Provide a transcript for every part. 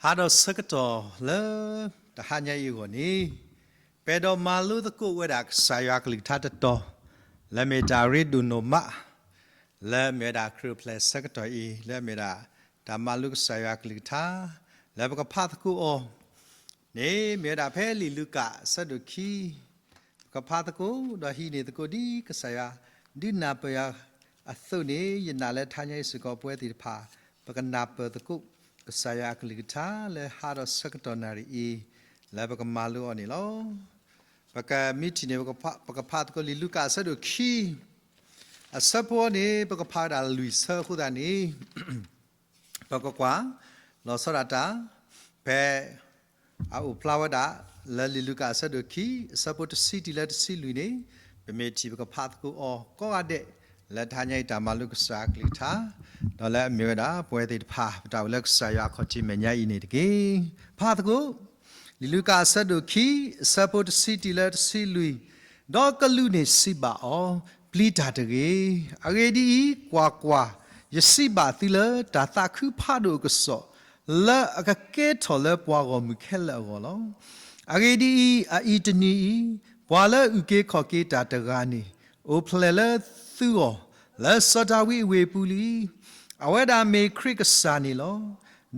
ဟါဒီးဆၢကတီၢ်လၢ တဟါညါအံၤအဂီၢ်န့ၣ်, ပအဲၣ်ဒိးမၤလိသကိးဝဲဒၣ်ကစၢ်ယွၤအကလုၢ်ကထါတတီၤ, လၢမ့ၢ်တၢ်ရ့ဒိၣ်နီၢ်မး, လၢမ့ၢ်ဝဲဒၣ်ခရံာ်အိၣ်ဖျဲၣ်ဆၢကတီၢ်အံၤ လၢမ့ၢ်ဒၣ်တၢ်မၤလိကစၢ်ယွၤအကလုၢ်ကထါ လၢပကဖးသကိးအီၤ န့ၣ် မ့ၢ်ဝဲဒၣ်ဖဲလံာ်လူၤကၣ်အဆၢဒိၣ်ခံ, ပကဖးသကိး ဒီးဟံးန့ၢ်သကိးဒ်ကစၢ်ယွၤ ဒုးနၢ်ပၢၢ်ယၤအသိးန့ၣ်, ယနာ်လၢတဟါညါအံၤစ့ၢ်ကီး ပဝဲသ့ၣ်တဖၣ် ပကနၢ်ပၢၢ်သကိး ကစၢ်ယွၤအကလုၢ်ကထါလၢဟါဒီးဆၢကတီၢ်နၣ်ရံၣ်အံၤ လၢပကမၤလိအီၤန့ၣ်လီၤ. ပကမ့ၢ်ထံၣ်န့ၣ် ပကဖးသကိးလံာ်လူၤကၣ်အဆၢဒိၣ်ခံ အဆၢဖိန့ၣ် ပကဖးဝဲဒၣ်လွံၢ်ဆၢအဃိသတးန့ၣ် ပကကွၢ် လီၤဆီဒၣ်တၢ် ဖဲ အအိၣ်ဖျါဝဲဒၣ် လၢလံာ်လူၤကၣ်အဆၢဒိၣ်ခံ အဆၢဖိတဆံတုၤလၢတဆံလွံၢ်န့ၣ်, ပမ့ၢ်ထံၣ်ပကဖးသကိးအီၤကိးဂၤဒဲး လၢတဟါညါအံၤတၢ်မၤလိကစၢ်အကလုၢ်ကထါ, ဒီးလၢအမ့ၢ်ဝဲဒၣ် ပဝဲသ့ၣ်တဖၣ် ပတၢ်အိၣ်လၢကစၢ်ယွၤအခီၣ်ထံးမဲာ်ညါအံၤန့ၣ်တက့ၢ်. ဖးသကိး လံာ်လူၤကၣ်အဆၢဒိၣ်ခံ အဆၢဖိတဆံတုၤလၢတဆံလွံၢ်, ဒီးကလူးန့ၣ်စံးဘၣ်အီၤ, ပျံၤတၢ်တဂ့ၤ. အဂ့ၢ်ဒ်အံၤ, ကွၢ်ကွၢ်, ယစံးဘၣ်သုလၢတၢ်သးခုဖးဒိၣ်အကစီၣ် လၢအကကဲထီၣ်လၢပှၤဂီၢ်မုၢ်ခဲလၢာ်အဂီၢ်လီၤ. အဂ့ၢ်ဒ်အံၤ, အအံၤတနံၤအံၤ, ပှၤလၢအအုၣ်က့ၤခီၣ်က့ၤတၢ်တဂၤန့ၣ် အိၣ်ဖျဲၣ်လၢသုဂီၢ် လၢစီၤဒၤဝံးအဝ့ၢ်အပူၤလံ. အဝဲဒၣ်မ့ၢ်ခရံာ်ကစၢ်န့ၣ်လီၤ.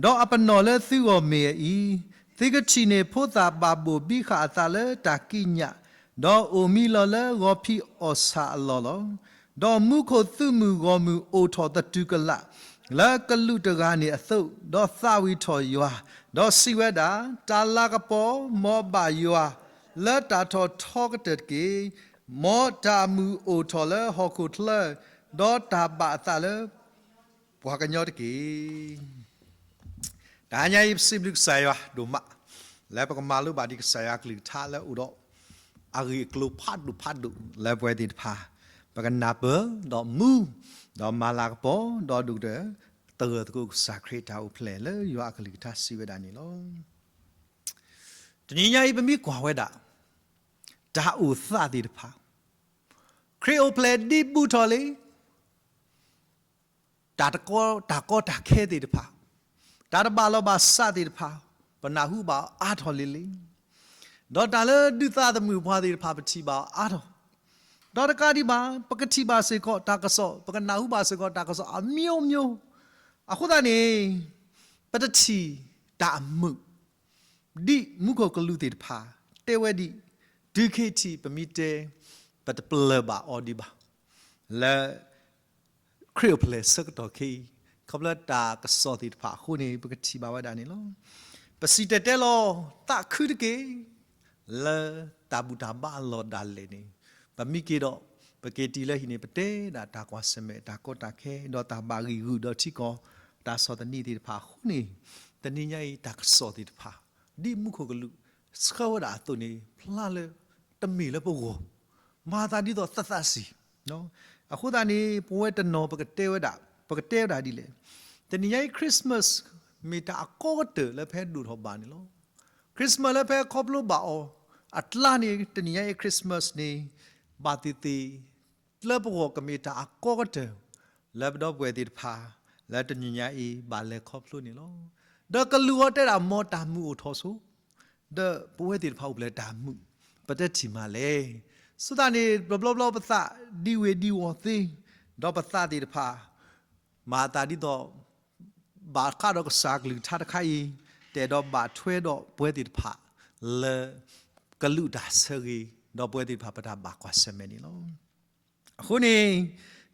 ဒီးအပနီၣ်လၢသုဂီၢ်မ့ၢ်အအံၤ, သုကထံၣ်န့ၢ်ဖိသၣ်ဘၣ်ဘိၣ်ဘံဃာ်အသးလၢတၢ်ကံးညာ်, ဒီးအိၣ်မံလီၤလၢဂီၤဖံးအီၣ်ဆၣ်အလီၢ်လီၤ. ဒီးမူခိၣ်သုးမုၢ်ဂီၢ်မုၢ်အိၣ်ထီၣ်သတူၢ်ကလာ် လၢကလူးတဂၤန့ၣ်အသိး, ဒီးသးဝံၣ်ထီၣ်ယွၤ, ဒီးစံးဝဲဒၣ်, တၢ်လၤကပီၤ မ်ဘၣ်ယွၤ လၢတၢ်ထီၣ်ထီကတၢၢ်တက့ၢ်. မ်တၢ်မုာ်အိၣ်ထီၣ်လၢဟီၣ်ခိၣ်ချၢ, ဒီးတၢ်ဘၣ်အသးလၢ ပှၤကညီတက့ၢ်. တဟါညါအံၤ ပစံးဘျုးကစၢ်ယွၤဒိၣ်မး လၢပကမၤလိဘၣ်ဒံးကစၢ်ယွၤအကလုၢ်ကထါလၢအိၣ်ဒီး အဂ့ၢ်အကျိၤဖးဒိၣ်ဖးဒိၣ်လၢပဝဲသ့ၣ်တဖၣ် ပကနၢ်ပၢၢ်ဒီးမူ ဒီးမၤလၤကပီၤ ဒီးဒိၣ်ကတၢၢ် သဂၢၢ်သကိးကစၢ်ခရံာ်တၢ်အိၣ်ဖျဲၣ်လၢယွၤအကလုၢ်ကထါစံးဝဲဒၣ်န့ၣ်လီၤ. တနံၤညါအံၤပမ့ၢ်ကွၢ်ဝဲဒၣ် တၢ်အိၣ်သးသ့ၣ်တဖၣ် ခရံာ်အိၣ်ဖျဲၣ်ဒ်ဘူးထီၣ်လံ တၢ်တကီ တၢ်ကီတၢ်ခဲသ့ၣ်တဖၣ်, တၢ်တဘၣ်လီၢ်ဘၣ်စးသ့ၣ်တဖၣ်, ပနၢ်ဟူဘၣ်အါထီၣ်လံလံ. ဒီးတၢ်လၢဒုးသးသမူပှၤသ့ၣ်တဖၣ် ပထံၣ်ဘၣ်အါထီၣ်, ဒီးတကးဒံးဘၣ် ပကထံၣ်ဘၣ်စ့ၢ်ကီးတၢ်ကစီၣ်, ပကနၢ်ဟူဘၣ်စ့ၢ်ကီးတၢ်ကစီၣ်အမျိုးမျိုး, အဃိသတးန့ၣ် ပတထံၣ်တၢ်အမုာ် ဒ်မူခိၣ်ကလူးသ့ၣ်တဖၣ် တဲဝဲဒ်အံၤ, တုၤခဲအံၤထံး ပမ့ၢ်တဲ ပတပျၢၢ်ဘၣ်အီၤဒံးဘၣ်. လၢ ခရံာ်အိၣ်ဖျဲၣ်ဆၢကတီၢ်ခဲအံၤ, ခီဖျိတၢ်ကစီၣ်သ့ၣ်တဖၣ်အဃိန့ၣ် ပကထံၣ်ဘၣ်ဝဲဒၣ်န့ၣ်လီၤ. ပစံၣ်တဲၤတဲလီၤသးခုတက့ၢ်. လၢတၢ်ဘူၣ်တၢ်ဘါအလီၢ်ဒၣ်လဲာ်န့ၣ်, ပမ့ၢ်က့ၤဒီး ပက့ၤတုၤလၢဟံၣ်န့ၣ် ပတဲဒၣ်တၢ်ကွၢ်ဆၢၣ်မဲာ် တၢ်ကီတၢ်ခဲ ဒီးတၢ်ဘၣ်ဂံၢ်ဂုာ်ဒီးထံကီၢ် တၢ်ဆီၣ်သနံးသ့ၣ်တဖၣ်အဃိန့ၣ်, တနံၤညါအံၤတၢ်ကစီၣ်သ့ၣ်တဖၣ် ဒ်မူခိၣ်ကလူးဆှၢဝဲဒၣ်အသိးန့ၣ် ဖျါလၢ တမ့ၢ်လၢပဂီၢ်, မၤသးဒ်သိးသးသးစံၣ်. အဃိသတးန့ၣ် ပဝဲတနီၤ ပကတဲဝဲဒၣ်, ပကတဲဝဲဒၣ်ဒ်လဲၣ်. တနံၤညါအံၤ Christmas မ့ၢ်တၢ်အကီကတၢၢ်လၢပဟဲဒိၣ်ထီၣ်ဘၣ်န့ၣ်လီၤ. Christmas လၢပဟဲခီဖျိဘၣ်အီၤအကျါန့ၣ် တနံၤညါအံၤ Christmas န့ၣ် ဘၣ်သ့ၣ်သ့ၣ် လၢပဂီၢ်ကမ့ၢ်တၢ်အကီကတၢၢ် လၢပဒီပုၢ်ဝဲၢ်သ့ၣ်တဖၣ် လၢတနံၤညါအံၤ ဘၣ်လဲၤခီဖျိန့ၣ်လီၤ. ဒီးကလူးအီၤတဲဒၣ် မ်တၢ်မုာ်အိၣ်ထီၣ်ဆိ, ဒီးပဝဲသ့ၣ်တဖၣ်အိၣ်ဖျဲၣ်တၢ်မုာ် ပတထံၣ်မးလဲၣ်. ဆိသတးန့ၣ် တဘျီဘျီပသးဒံဝ့ၤဒံဝီၤသ့, ဒီးပသးသ့ၣ်တဖၣ် မၤသးဒ်သိး ဘၣ်ဃးဒီးကစၢ်ကလုၢ်ကထါတခါအံၤ တအဲၣ်ဒိးဘၣ်ထွဲဒီးပဝဲသ့ၣ်တဖၣ် လၢကလူးတၢ်ဆၢဂ့ၤ ဒီးပဝဲသ့ၣ်တဖၣ်ပတၢ်ဘၣ်ကွၢ်ဆၢၣ်မဲာ်န့ၣ်လီၤ. အဃိန့ၣ်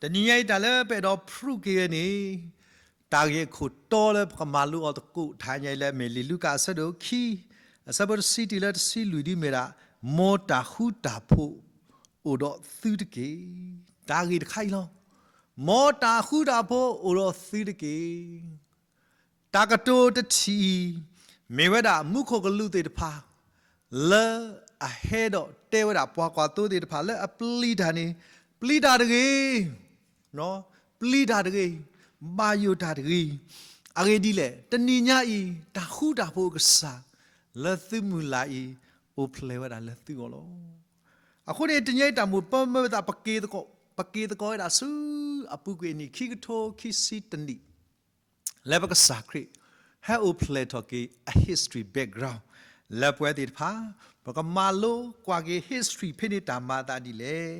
တနံၤညါအံၤတၢ်လၢပအဲၣ်ဒိးဖရူးက့ၤဝဲန့ၣ် တၢ်ဂ့ၢ်အခိၣ်တီလၢပကမၤလိအီၤသကိးတဟါညါအံၤလၢအမ့ၢ်လံာ်လူၤကၣ်အဆၢဒိၣ်ခံ အဆၢဖိတဆံတုၤလၢတဆံလွံၢ်ဒ်မ့ၢ်ဒၣ် မ်တၢ်ဃူတၢ်ဖိးအိၣ်ဒီးသုတက့ၢ်. တၢ်ဂ့ၢ်တခါအံၤလီၤ. မ်တၢ်ဃူတၢ်ဖိးအိၣ်ဒီးသုတက့ၢ်. တၢ်ကတိၤတထံၣ်အံၤ မ့ၢ်ဝဲဒၣ်မူခိၣ်ကလူးသ့ၣ်တဖၣ် လၢအဟဲဒီးတဲဝဲဒၣ်ပှၤကွၢ်သိသ့ၣ်တဖၣ်လၢအပျံၤတၢ်န့ၣ် ပျံၤတၢ်တဂ့ၤ, ပျံၤတၢ်တဂ့ၤ, ဘၣ်ယိၣ်တၢ်တဂ့ၤ. အဂ့ၢ်ဒ်လဲၣ်, တနံၤညါအံၤ တၢ်ဃူတၢ်ဖိးအကစၢ် လၢသုမုၢ်လၢ်အံၤ အိၣ်ဖျဲၣ်ဝဲဒၣ်လၢသုဂီၢ်လီၤ. အဃိန့ၣ် တနံၤညါအံၤတၢ်မိၣ်ပၢ်မၢဝဲသး ပက့ၤသကိး, ပက့ၤသကိးဝဲဒၣ်ဆူအပူၤကွံာ်အနံၣ်ခံကထိခံဆံတနံၣ် လၢပကစၢ်ခရံာ် ဟဲအိၣ်ဖျဲၣ်ထီၣ်က့ၤအ history background လၢပဝဲသ့ၣ်တဖၣ် ပကမၤလိကွၢ်က့ၤ history ဖဲန့ၣ်တၢ်မၤအသးဒ်လဲၣ်.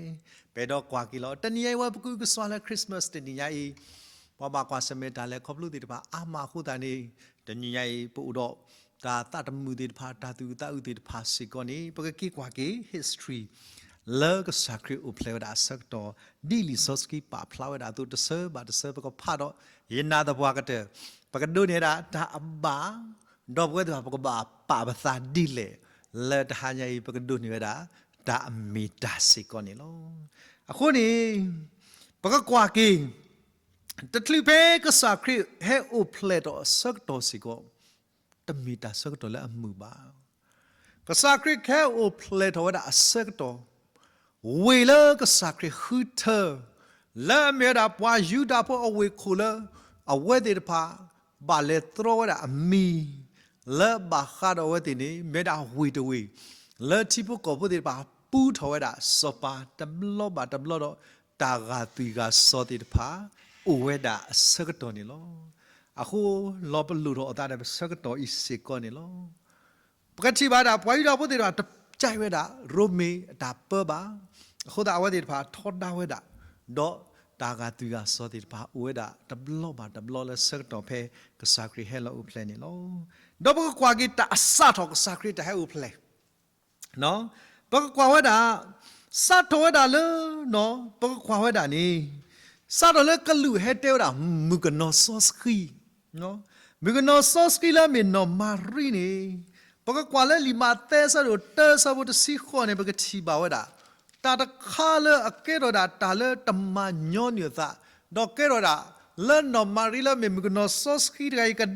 ပအဲၣ်ဒိးကွၢ်က့ၤလီၤ. တနံၤညါအံၤဝဲပကအုကစွါလၢ Christmas တနံၤညါအံၤ ပှၤဘၣ်ကွၢ်ဆၢၣ်မဲာ်တၢ်လဲၤခီဖျိသ့ၣ်တဖၣ်အါမးအဃိသတးန့ၣ် တနံၤညါအံၤ ပအိၣ်ဒီးတၢ်သးတမုာ်သ့ၣ်တဖၣ် တၢ်သူၣ်အုးသးအုးသ့ၣ်တဖၣ်စ့ၢ်ကီးန့ၣ် ပကက့ၤကွၢ်က့ၤ history လၢကစၢ်ခရံာ်အိၣ်ဖျဲၣ်ဝဲဒၣ်အဆၢကတီၢ် ဒ်လံာ်စီဆှံပာ်ဖျါဝဲဒၣ်အသိး တဆၢဘၣ်တဆၢ ပကဖးဒီး ယနာ်သပှၢ်ကတၢၢ် ပကဒိးန့ၢ်ဝဲဒၣ်တၢ်အဘၣ် ဒီးပဝဲသ့ၣ်တဖၣ် ပကဘၣ်ပာ်ပသးဒ်လဲၣ် လၢတဟါညါအံၤ ပကဒိးန့ၢ်ဝဲဒၣ် တၢ်အမ့ၢ်တၢ်စ့ၢ်ကီးန့ၣ်လီၤ. အဃိန့ၣ် ပကကွၢ်က့ၤ တချုးဖဲကစၢ်ခရံာ်ဟဲအိၣ်ဖျဲၣ်ထီၣ်အဆၢကတီၢ်စ့ၢ်ကီး တမ့ၢ်တၢ်ဆၢကတီၢ်လၢအမုာ်ဘၣ်. ကစၢ်ခရံာ်ကဟဲအိၣ်ဖျဲၣ်ထီၣ်ဝဲဒၣ်အဆၢကတီၢ် ဝ့ၢ်လၢကစၢ်ခရံာ်ဃုထၢ လၢအမ့ၢ်ဝဲဒၣ်ပှၤယူဒၤဖိအဝ့ၢ်ခိၣ်လၢ အဝဲသ့ၣ်တဖၣ် ဘၣ်လဲၤတြီဝဲဒၣ်အမံၤ လၢဘၣ်ဃးဒီးအဝဲသ့ၣ်န့ၣ် မ့ၢ်ဝဲဒၣ်ဝ့ၢ်တဝ့ၢ် လၢထံဖိကီၢ်ဖိသ့ၣ်တဖၣ်ပူထီၣ်ဝဲဒၣ်စီၤပၤတဘျီဘၣ်တဘျီဒီး တၢ်ဂာ်သွံၣ်ဂာ်စီၤသ့ၣ်တဖၣ် အိၣ်ဝဲဒၣ်အဆၢကတီၢ်န့ၣ်လီၤ. အဃိ လီၤပလိာ်ထီၣ်အသးဒီးပဆၢကတီၢ်အံၤစ့ၢ်ကီးန့ၣ်လီၤ. ပကထံၣ်ဘၣ်ဒၣ် ပှၤယူဒၤဖိသ့ၣ်တဖၣ်တကြိုက်ဝဲဒၣ် ရိမ့ၤအတၢ်ပၢဘၣ်. အဃိသတး အဝဲသ့ၣ်တဖၣ်ထီဒါဝဲဒၣ် ဒီးတၢ်ဂာ်သွံၣ်ဂာ်စီၤသ့ၣ်တဖၣ် အိၣ်ဝဲဒၣ်တဘျီဘၣ်တဘျီလၢဆၢကတီၢ်ဖဲ ကစၢ်ခရံာ်ဟဲလီၤအိၣ်ဖျဲၣ်န့ၣ်လီၤ. ဒီးပကကွၢ်က့ၤတၢ်အစးထီၣ်ကစၢ်ခရံာ်တၢ်ဟဲအိၣ်ဖျဲၣ် ပကကွၢ်ဝဲဒၣ် စးထီၣ်ဝဲဒၣ်လၢ ပကကွၢ်ဝဲဒၣ်န့ၣ် စးထီၣ်လၢကလူးဟဲတဲဝဲဒၣ် မုၣ်ကနီၤစီဆှံ မုၣ်ကနီၤစီဆှံလၢအမ့ၢ်နီၢ်မၤရံန့ၣ် ပကကွၢ်လၢလံာ်မးသဲအဆၢဒိၣ်တၢ အဆၢဖိတဆံဃိးန့ၣ် ပကထံၣ်ဘၣ်ဝဲဒၣ် တၢ်တခါလၢအကဲထီၣ်ဒၣ်တၢ်လၢတမၤညီနုၢ်အသး ဒီးကဲထီၣ်ဒၣ် လၢနီၢ်မၤရံလၢအမ့ၢ်မုၣ်ကနီၤစီဆှံတ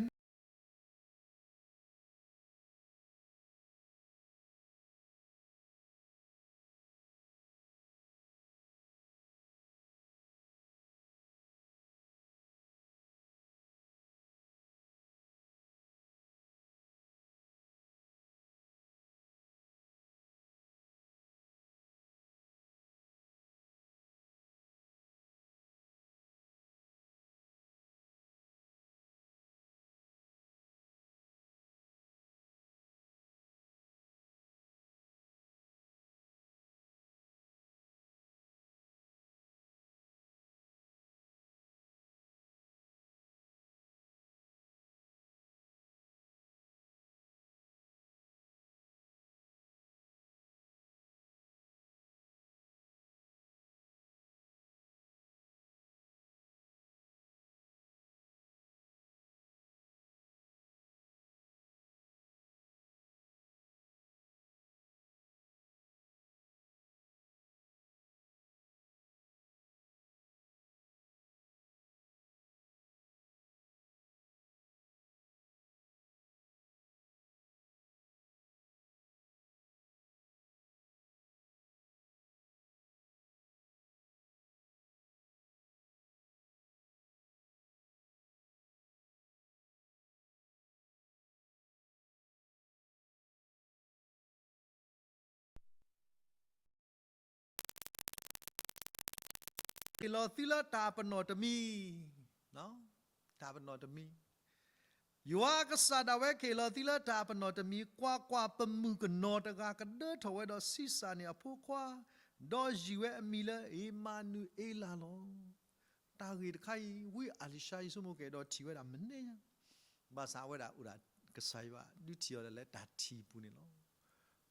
ဂၤအံၤ က့ၤလီၤသုလၢတၢ်ပနီၣ်တမံၤ, တၢ်ပနီၣ်တမံၤ, ယွၤအကစၢ်ဒၣ်ဝဲက့ၤလီၤသုလၢတၢ်ပနီၣ်တမံၤ, ကွၢ်ကွၢ်, ပမုၣ်ကနီၤတဂၤကဒၢထီၣ်ဝဲဒီးဆံးစၢ်န့ၢ်အဖိခွါ, ဒီးယုၢ်ဝဲအမံၤလၢအ့မၤနူၤအ့လးလီၤ. တၢ်ဂ့ၢ်တခါအံၤ ဝံအၤလံၤၡါ ယဆိကမိၣ်ကအဲၣ်ဒိးထံၣ်ဝဲဒၣ်မနုၤညါ, ဘၣ်ဆၣ်အဝဲဒၣ်အိၣ်ဒၣ်ကစၢ်ယွၤဒုးထံၣ်အီၤလၢတၢ်ထံၣ်အပူၤန့ၣ်လီၤ.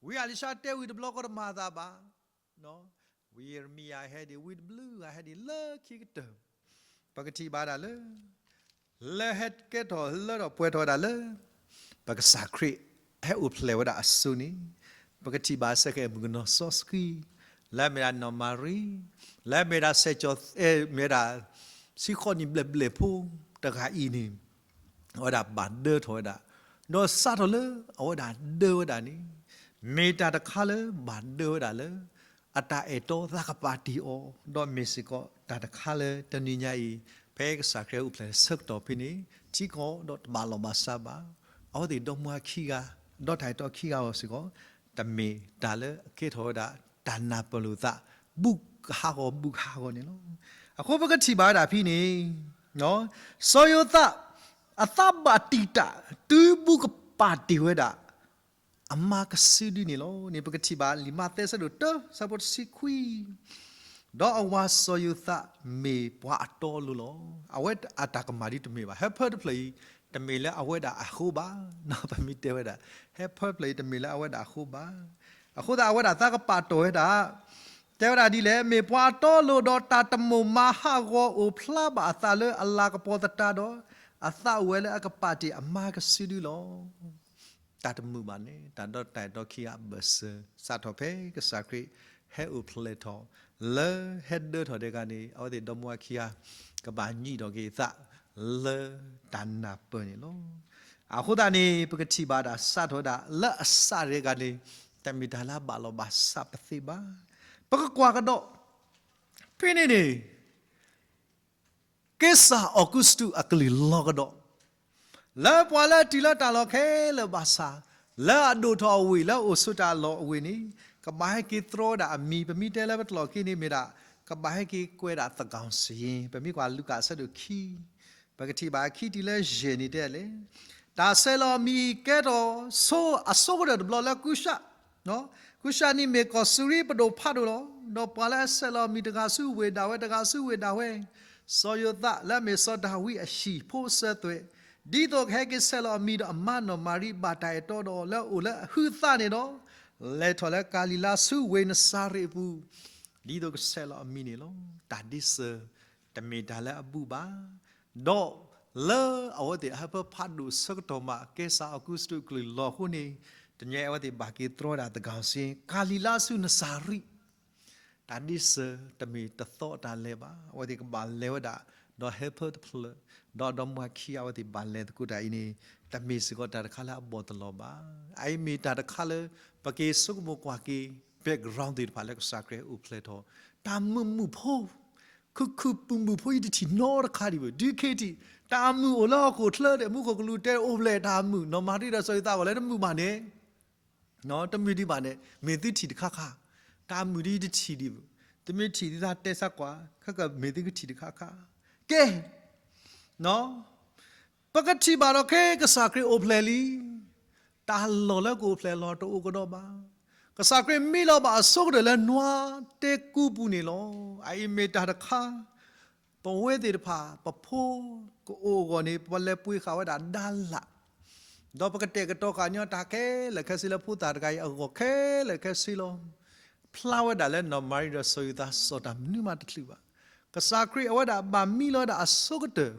ဝံအၤလံၤၡါတဲဝံၤတဘျီဃီတမၤအသးဘၣ်, ဝံယံးရမံယၤဟဲဒံး, ဝံတဘျုးဂၤဟဲဒံးလၢခံကတၢၢ်, ပကထံၣ်ဘၣ်ဒၣ်လၢ လၢဟဲကဲထီၣ်လၢထီၣ်ပှဲၤထီၣ်ဝဲဒၣ်လၢ ပကစၢ်ခရံာ်ဟဲအိၣ်ဖျဲၣ်ဝဲဒၣ်အစိၤန့ၣ်, ပကထံၣ်ဘၣ်စ့ၢ်ကီးမုၣ်ကနီၤစီဆှံ, လၢအမ့ၢ်ဒၣ်နီၢ်မၤရံ, လၢအမ့ၢ်ဒၣ်စဲးကၠီၤ, မ့ၢ်ဝဲဒၣ် ဆံဃိးနံၣ်ဘျဲၣ်ဘျဲၣ်ဖိတဂၤအံၤန့ၣ် အဝဲဒၣ်ဘၣ်ဒၢထီၣ်ဝဲဒၣ်, ဒီးစးထီၣ်လၢအဝဲဒၣ်ဒၢဝဲဒၣ်န့ၣ် မ့ၢ်တၢ်တခါလၢဘၣ်ဒၢဝဲဒၣ်လၢ အတၢ်အဲၣ်တီသးကပၤတ့ၢ်အီၤ, ဒီးမ့ၢ်စ့ၢ်ကီးတၢ်တခါလၢတနံၤညါအံၤ ဖဲကစၢ်ခရံာ်အိၣ်ဖျဲၣ်ဆၢကတီၢ်ဖဲန့ၣ် ထံကီၢ်ဒီးတဘၣ်လီၢ်ဘၣ်စးဘၣ်, အဝဲသ့ၣ်ဒီမါခံဂၤ, ဒီးတၢ်အဲၣ်တီခံဂၤအဂီၢ်စ့ၢ်ကီး တမ့ၢ်တၢ်လၢအကဲထီၣ်ဝဲဒၣ် တၢ်နၢ်ပၢၢ်လိာ်သး ဘူးကဟးဂီၤဘူးကဟးဂီၤန့ၣ်လီၤ. အဃိပကထံၣ်ဘၣ်ဝဲဒၣ်ဖဲန့ၣ် စီၤယိၤသး အသးဘၣ်တံာ်တာ် တုၤဘူၣ်ကပာ်တ့ၢ်ဝဲဒၣ် အမါကစုဒုန့ၣ်လီၤန့ၣ် ပကထံၣ်ဘၣ်လံာ်မးသဲဆၢဒိၣ်တၢ ဆၢဖိတဆံခွံ, ဒီးအဝၤစီၤယိၤသးမ့ၢ်ပှၤအတီအလိၤလီၤ. အဝဲအတၢ်ကမၣ်ဒ်တမ့ၢ်ဘၣ်. ဟဲဖၢတဖျၢၣ်အံၤ တမ့ၢ်လၢအဝဲဒၣ်အဃိဘၣ်. ပမ့ၢ်တဲဝဲဒၣ် ဟဲဖၢတဖျၢၣ်အံၤ တမ့ၢ်လၢအဝဲဒၣ်အဃိဘၣ်. အဃိသတးအဝဲဒၣ်သးကပာ်တီၢ်ဝဲဒၣ် တဲဝဲဒၣ်ဒ်လဲၣ်, မ့ၢ်ပှၤအတီအလိၤဒီးတၢ်တမိၣ်မၤဟးဂီၤအိၣ်ဖျါဘၣ်အသးလၢအလၤကပီၤသတးဒီး အသးအိၣ်ဝဲလၢအကပာ်တ့ၢ်အမါကစုဒုလီၤ. တၢ်တမုာ်ဘၣ်န့ၣ် တၢ်ဒီတၢ်အဲၣ်တီခံဂၤအဘၢၣ်စၢၤ စးထီၣ်ဖဲကစၢ်ခရံာ်ဟဲအိၣ်ဖျဲၣ်ထီၣ် လၢဟဲဒၢထီၣ်ဒဲးဂၤန့ၣ် အဝဲသ့ၣ်ဒီမါဝၤခံဂၤ ကဘၣ်ညံးထီၣ်က့ၤအသးလၢတၢ်နၢ်ပၢၢ်န့ၣ်လီၤ. အဃိသတးန့ၣ် ပကထံၣ်ဘၣ်တၢ်စးထီၣ်ဝဲဒၣ် လၢအစးဒဲးဂၤန့ၣ် တမ့ၢ်တၢ်လၢအဘၣ်လီၤဘၣ်စးပသ့ဘၣ်. ပကကွၢ်ကဒီး ဖဲန့ၣ်န့ၣ် က့စၢ်အီကူးစတူးအကလုၢ်လီၤကဒီး လၢပှၤလၢအတုၤလၢတၢ်လီၢ်ခဲလၢာ်ဘၣ်ဆၣ် လၢအဒိၣ်ထီၣ်အဝ့ၢ် လၢအအိၣ်ဆိးတၢ်လီၢ်အဝ့ၢ်န့ၣ် ကဘၣ်ဟဲက့ၤတြီဝဲဒၣ်အမံၤ ပမ့ၢ်တဲလၢပတလီၢ်ခံန့ၣ်မ့ၢ်ဒၣ် ကဘၣ်ဟဲက့ၤကွဲးဒၣ်သးကီၢ်စယ့ၣ် ပမ့ၢ်ကွၢ်လူၤကၣ်အဆၢဒိၣ်ခံ ပကထံၣ်ဘၣ်ခံတုၤလၢယဲၢ်န့ၣ်တဲလဲၣ်, တၢ်ဆဲးလီၤအမံၤကဲထီၣ်ဆိ အဆိကတၢၢ်တဘျီလၢကူၡၣ် ကူၡၣ်န့ၣ်မ့ၢ်ကီၢ်စူၤရံပဒိၣ်ဖးဒိၣ်လီၤ. ဒီးပှၤလၢအဆဲးလီၤအမံၤတဂၤဆူဝ့ၢ်ဒၣ်ဝဲ တဂၤဆူဝ့ၢ်ဒၣ်ဝဲ, စီၤယိၤသးလၢအမ့ၢ်စီၤဒၤဝံးအဟံၣ်ဖိစၢၤသွဲၣ်, ဒ်သိးကဟဲက့ၤဆဲးလီၤအမံၤဒီးအမါနီၢ်မၤရံဘၣ်တၢ်အဲၣ်တီဒီး လၢအအိၣ်လၢအဟုးသးန့ၣ်ဒီး, လဲၤထီၣ်လၢကၤလံၤလါဆူဝ့ၢ်နစၤရ့းအပူၤ, ဒ်သိးကဆဲးလီၤအမံၤန့ၣ်လီၤ. တၢ်ဒ်စၢၤ တမ့ၢ်တၢ်လၢအဘူၣ်ဘၣ်. ဒီးလၢအဝဲသ့ၣ်အဟၢဖၢဖးဒိၣ်ဆၢကတီၢ်မး ကဲစၢ်အီကူးစတူးကလုၢ်လီၤအဃိန့ၣ်, တနံၤအဝဲသ့ၣ်ဘၣ်က့ၤတြီဝဲဒၣ်သးကီၢ်စ့ၣ် ကၤလံၤလါဆူနစၤရ့း, တၢ်ဒ်စၢၤ တမ့ၢ်တသီအတၢ်လဲၤဘၣ်. အဝဲသ့ၣ်ကဘၣ်လဲၤဝဲဒၣ် ဒီးဟၢဖၢတဖျၢၣ်, ဒီးဒီမါဝၤခံဂၤအဝဲသ့ၣ်ဘၣ်လဲၤသကိးတၢ်အံၤန့ၣ်, တမ့ၢ်စ့ၢ်ကီးတၢ်တခါလၢအဘီၣ်တလီၤဘၣ်. အအံၤမ့ၢ်တၢ်တခါလၢ ပက့ၤဆိကမိၣ်ကွၢ်က့ၤ background သ့ၣ်တဖၣ်လၢကစၢ်ခရံာ်အိၣ်ဖျဲၣ်ထီၣ်, တၢ်မုာ်မုာ်ဖိ ခုၣ်ခုၣ်ပုၢ်မုၢ်ဖိအံၤတထံၣ်နီတခါဒံးဘၣ်. ဒုးခ့ထံၣ် တၢ်အမုာ်အိၣ်လၢဟီၣ်ခိၣ်ချၢဒီး မူခိၣ်ကလူးတဲအိၣ်ဖျဲၣ်တၢ်အမုာ်, နီၢ်မၤရံဒီးစီၤယိၤသးအဂီၢ်လၢတမုာ်ဘၣ်န့ၣ်, တမုာ်ဒံးဘၣ်န့ၣ် မ့ၢ်သုထံၣ်တခါခါ, တၢ်အမုာ်ဒ်တထံၣ်ဒံးဘၣ်. သုမ့ၢ်ထံၣ်သုသးတဲစၢ်ကွၢ်, ခဲကမ့ၢ်သုကထံၣ်တခါခါ. ကဲ ပကထံၣ်ဘၣ်ဒီးခဲကစၢ်ခရံာ်အိၣ်ဖျဲၣ်လံ, တၢ်လီၢ်လၢကအိၣ်ဖျဲၣ်လီၤတအိၣ်ကဒီးဘၣ်. ကစၢ်ခရံာ်မံလီၤဘၣ်အဆိကတၢၢ်လၢနွါတဲကူပူၤန့ၣ်လီၤ. အအံၤမ့ၢ်တၢ်တခါ ပဝဲသ့ၣ်တဖၣ် ပဖိကအိၣ်အဂီၢ်န့ၣ် ပလဲၤပှ့ၤဃာ်ဝဲဒၣ်ဒါလၣ်, ဒီးပကတဲာ်ကတီၤဃာ်ညီတၢ်ခဲလၢာ်ခဲဆ့လၢဖိသၣ်တဂၤအံၤအဂီၢ်ခဲလၢာ်ခဲဆ့လီၤ. ဖျါဝဲဒၣ်လၢနီၢ်မၤရံဒီးစီၤယိၤသးစီၣ်တၢ်မနုၤမးတချုးဘၣ်. ကစၢ်ခရံာ်အဝဲဒၣ်ဘၣ်မံလီၤဝဲဒၣ်အဆိကတၢၢ်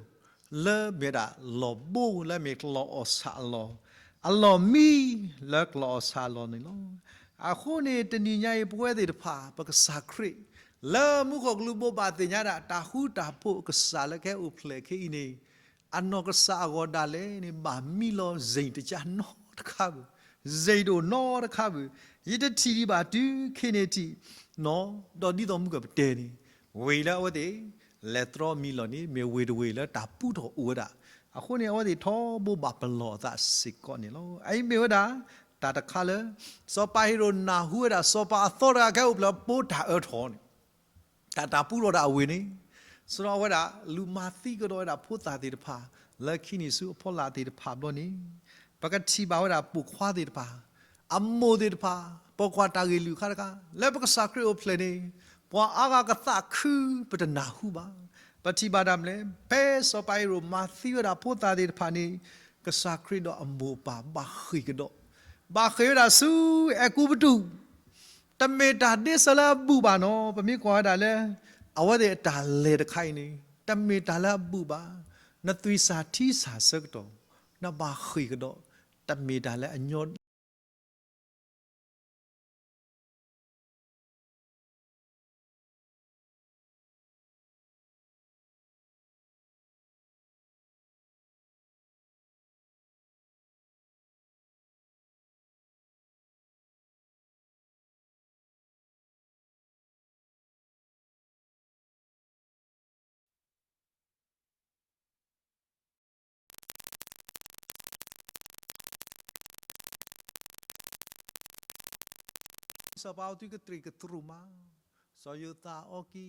လၢမ့ၢ်ဒၣ်လီၢ်ဘိလၢမ့ၢ်ကျီၢ်အီၣ်ဆၣ်အလီၢ်, အလီၢ်မံလၢကျီၢ်အီၣ်ဆၣ်အလီၢ်န့ၣ်လီၤ. အဃိန့ၣ် တနံၤညါအံၤ ပဝဲသ့ၣ်တဖၣ် ပကစၢ်ခရံာ် လၢမူခိၣ်ကလူးဘိးဘၣ်သ့ၣ်ညါဒၣ် တၢ်ဃူတၢ်ဖိးကစၢ်လၢကဟဲအိၣ်ဖျဲၣ်ခဲအံၤန့ၣ်, အနီၢ်ကစၢ်အဂီၢ်ဒၣ်လဲာ်န့ၣ် ဘၣ်မံလီၤစ့ၣ်တကၢနီတခါဘၣ်, စ့ၣ်တအိၣ်နီတခါဘၣ်. ယတထံၣ်ဒံးဘၣ်တုၤခဲန့ၣ်ထံၣ်, ဒီးဒ်သိးမုၢ်ကပတဲန့ၣ်, ဝ့ၢ်လၢအဝဲသ့ၣ် လဲၤတြီမံလီၢ်န့ၣ် မ့ၢ်ဝ့ၢ်တဝ့ၢ်လၢတၢ်ပူထီၣ်အိၣ်ဝဲဒၣ်. အဃိန့ၣ် အဝဲသ့ၣ်ထီဘိဘၣ်ပလီၢ်အသးစ့ၢ်ကီးန့ၣ်လီၤ. အအံၤမ့ၢ်ဝဲဒၣ် တၢ်တခါလၢ စီၤပၤဟ့ၤရိာ်နၢ်ဟူဝဲဒၣ် စီၤပၤအသီတဂၤကဟဲအိၣ်ဖျဲၣ်ပိာ်တၢ်အၢထီၣ်န့ၣ်, တၢ်တၢ်ပူထီၣ်ဒၣ်အဝ့ၢ်န့ၣ်, စရီအဝဲဒၣ် လူၤမၤသံကဒီးဝဲဒၣ်ဖိသၣ်သ့ၣ်တဖၣ် လၢခံနံၣ်ဆူအဖီလာ်သ့ၣ်တဖၣ်ဘျီန့ၣ်, ပကထံၣ်ဘၣ်ဝဲဒၣ်ပိာ်ခွါသ့ၣ်တဖၣ်, အမိၢ်သ့ၣ်တဖၣ်, ပိာ်ခွါတၢ်ဂ့ၢ်လုၢ်ခါတခါ လၢပကစၢ်ခရံာ်အိၣ်ဖျဲၣ်န့ၣ်, ပှၤအါဂၤကသးခုပတနၢ်ဟူဘၣ်. ပထံၣ်ဘၣ်ဒၣ်မနုၤလဲၣ်, ဖဲစီၤပၤဟ့ၤရိာ်မၤသံဝဲဒၣ်ဖိသၣ်သ့ၣ်တဖၣ်န့ၣ်, ကစၢ်ခရံာ်ဒီးအမိၢ်အပၢ်ဘၣ်ဃ့ၢ်ကဒီး, ဘၣ်ဃ့ၢ်ဝဲဒၣ်ဆူအဲၤကူပတူး, တမ့ၢ်တၢ်ဒ့စၢၤလၢအဘူၣ်ဘၣ်နီၤ. ပမ့ၢ်ကွၢ်ဝဲဒၣ်လၢ အဝဲသ့ၣ်အတၢ်လဲၤတခါအံၤန့ၣ်, တမ့ၢ်တၢ်လၢအဘူၣ်ဘၣ်. နသွံၣ်စၢ်ထံစၢ်ဆၢကတီၢ်, နဘၣ်ဃ့ၢ်ကဒီး, တမ့ၢ်တၢ်လၢအညီ စီၤပၤအီၤသုကတြံးကတြူၢ်မး, စီၤယိၤသးအီကံ,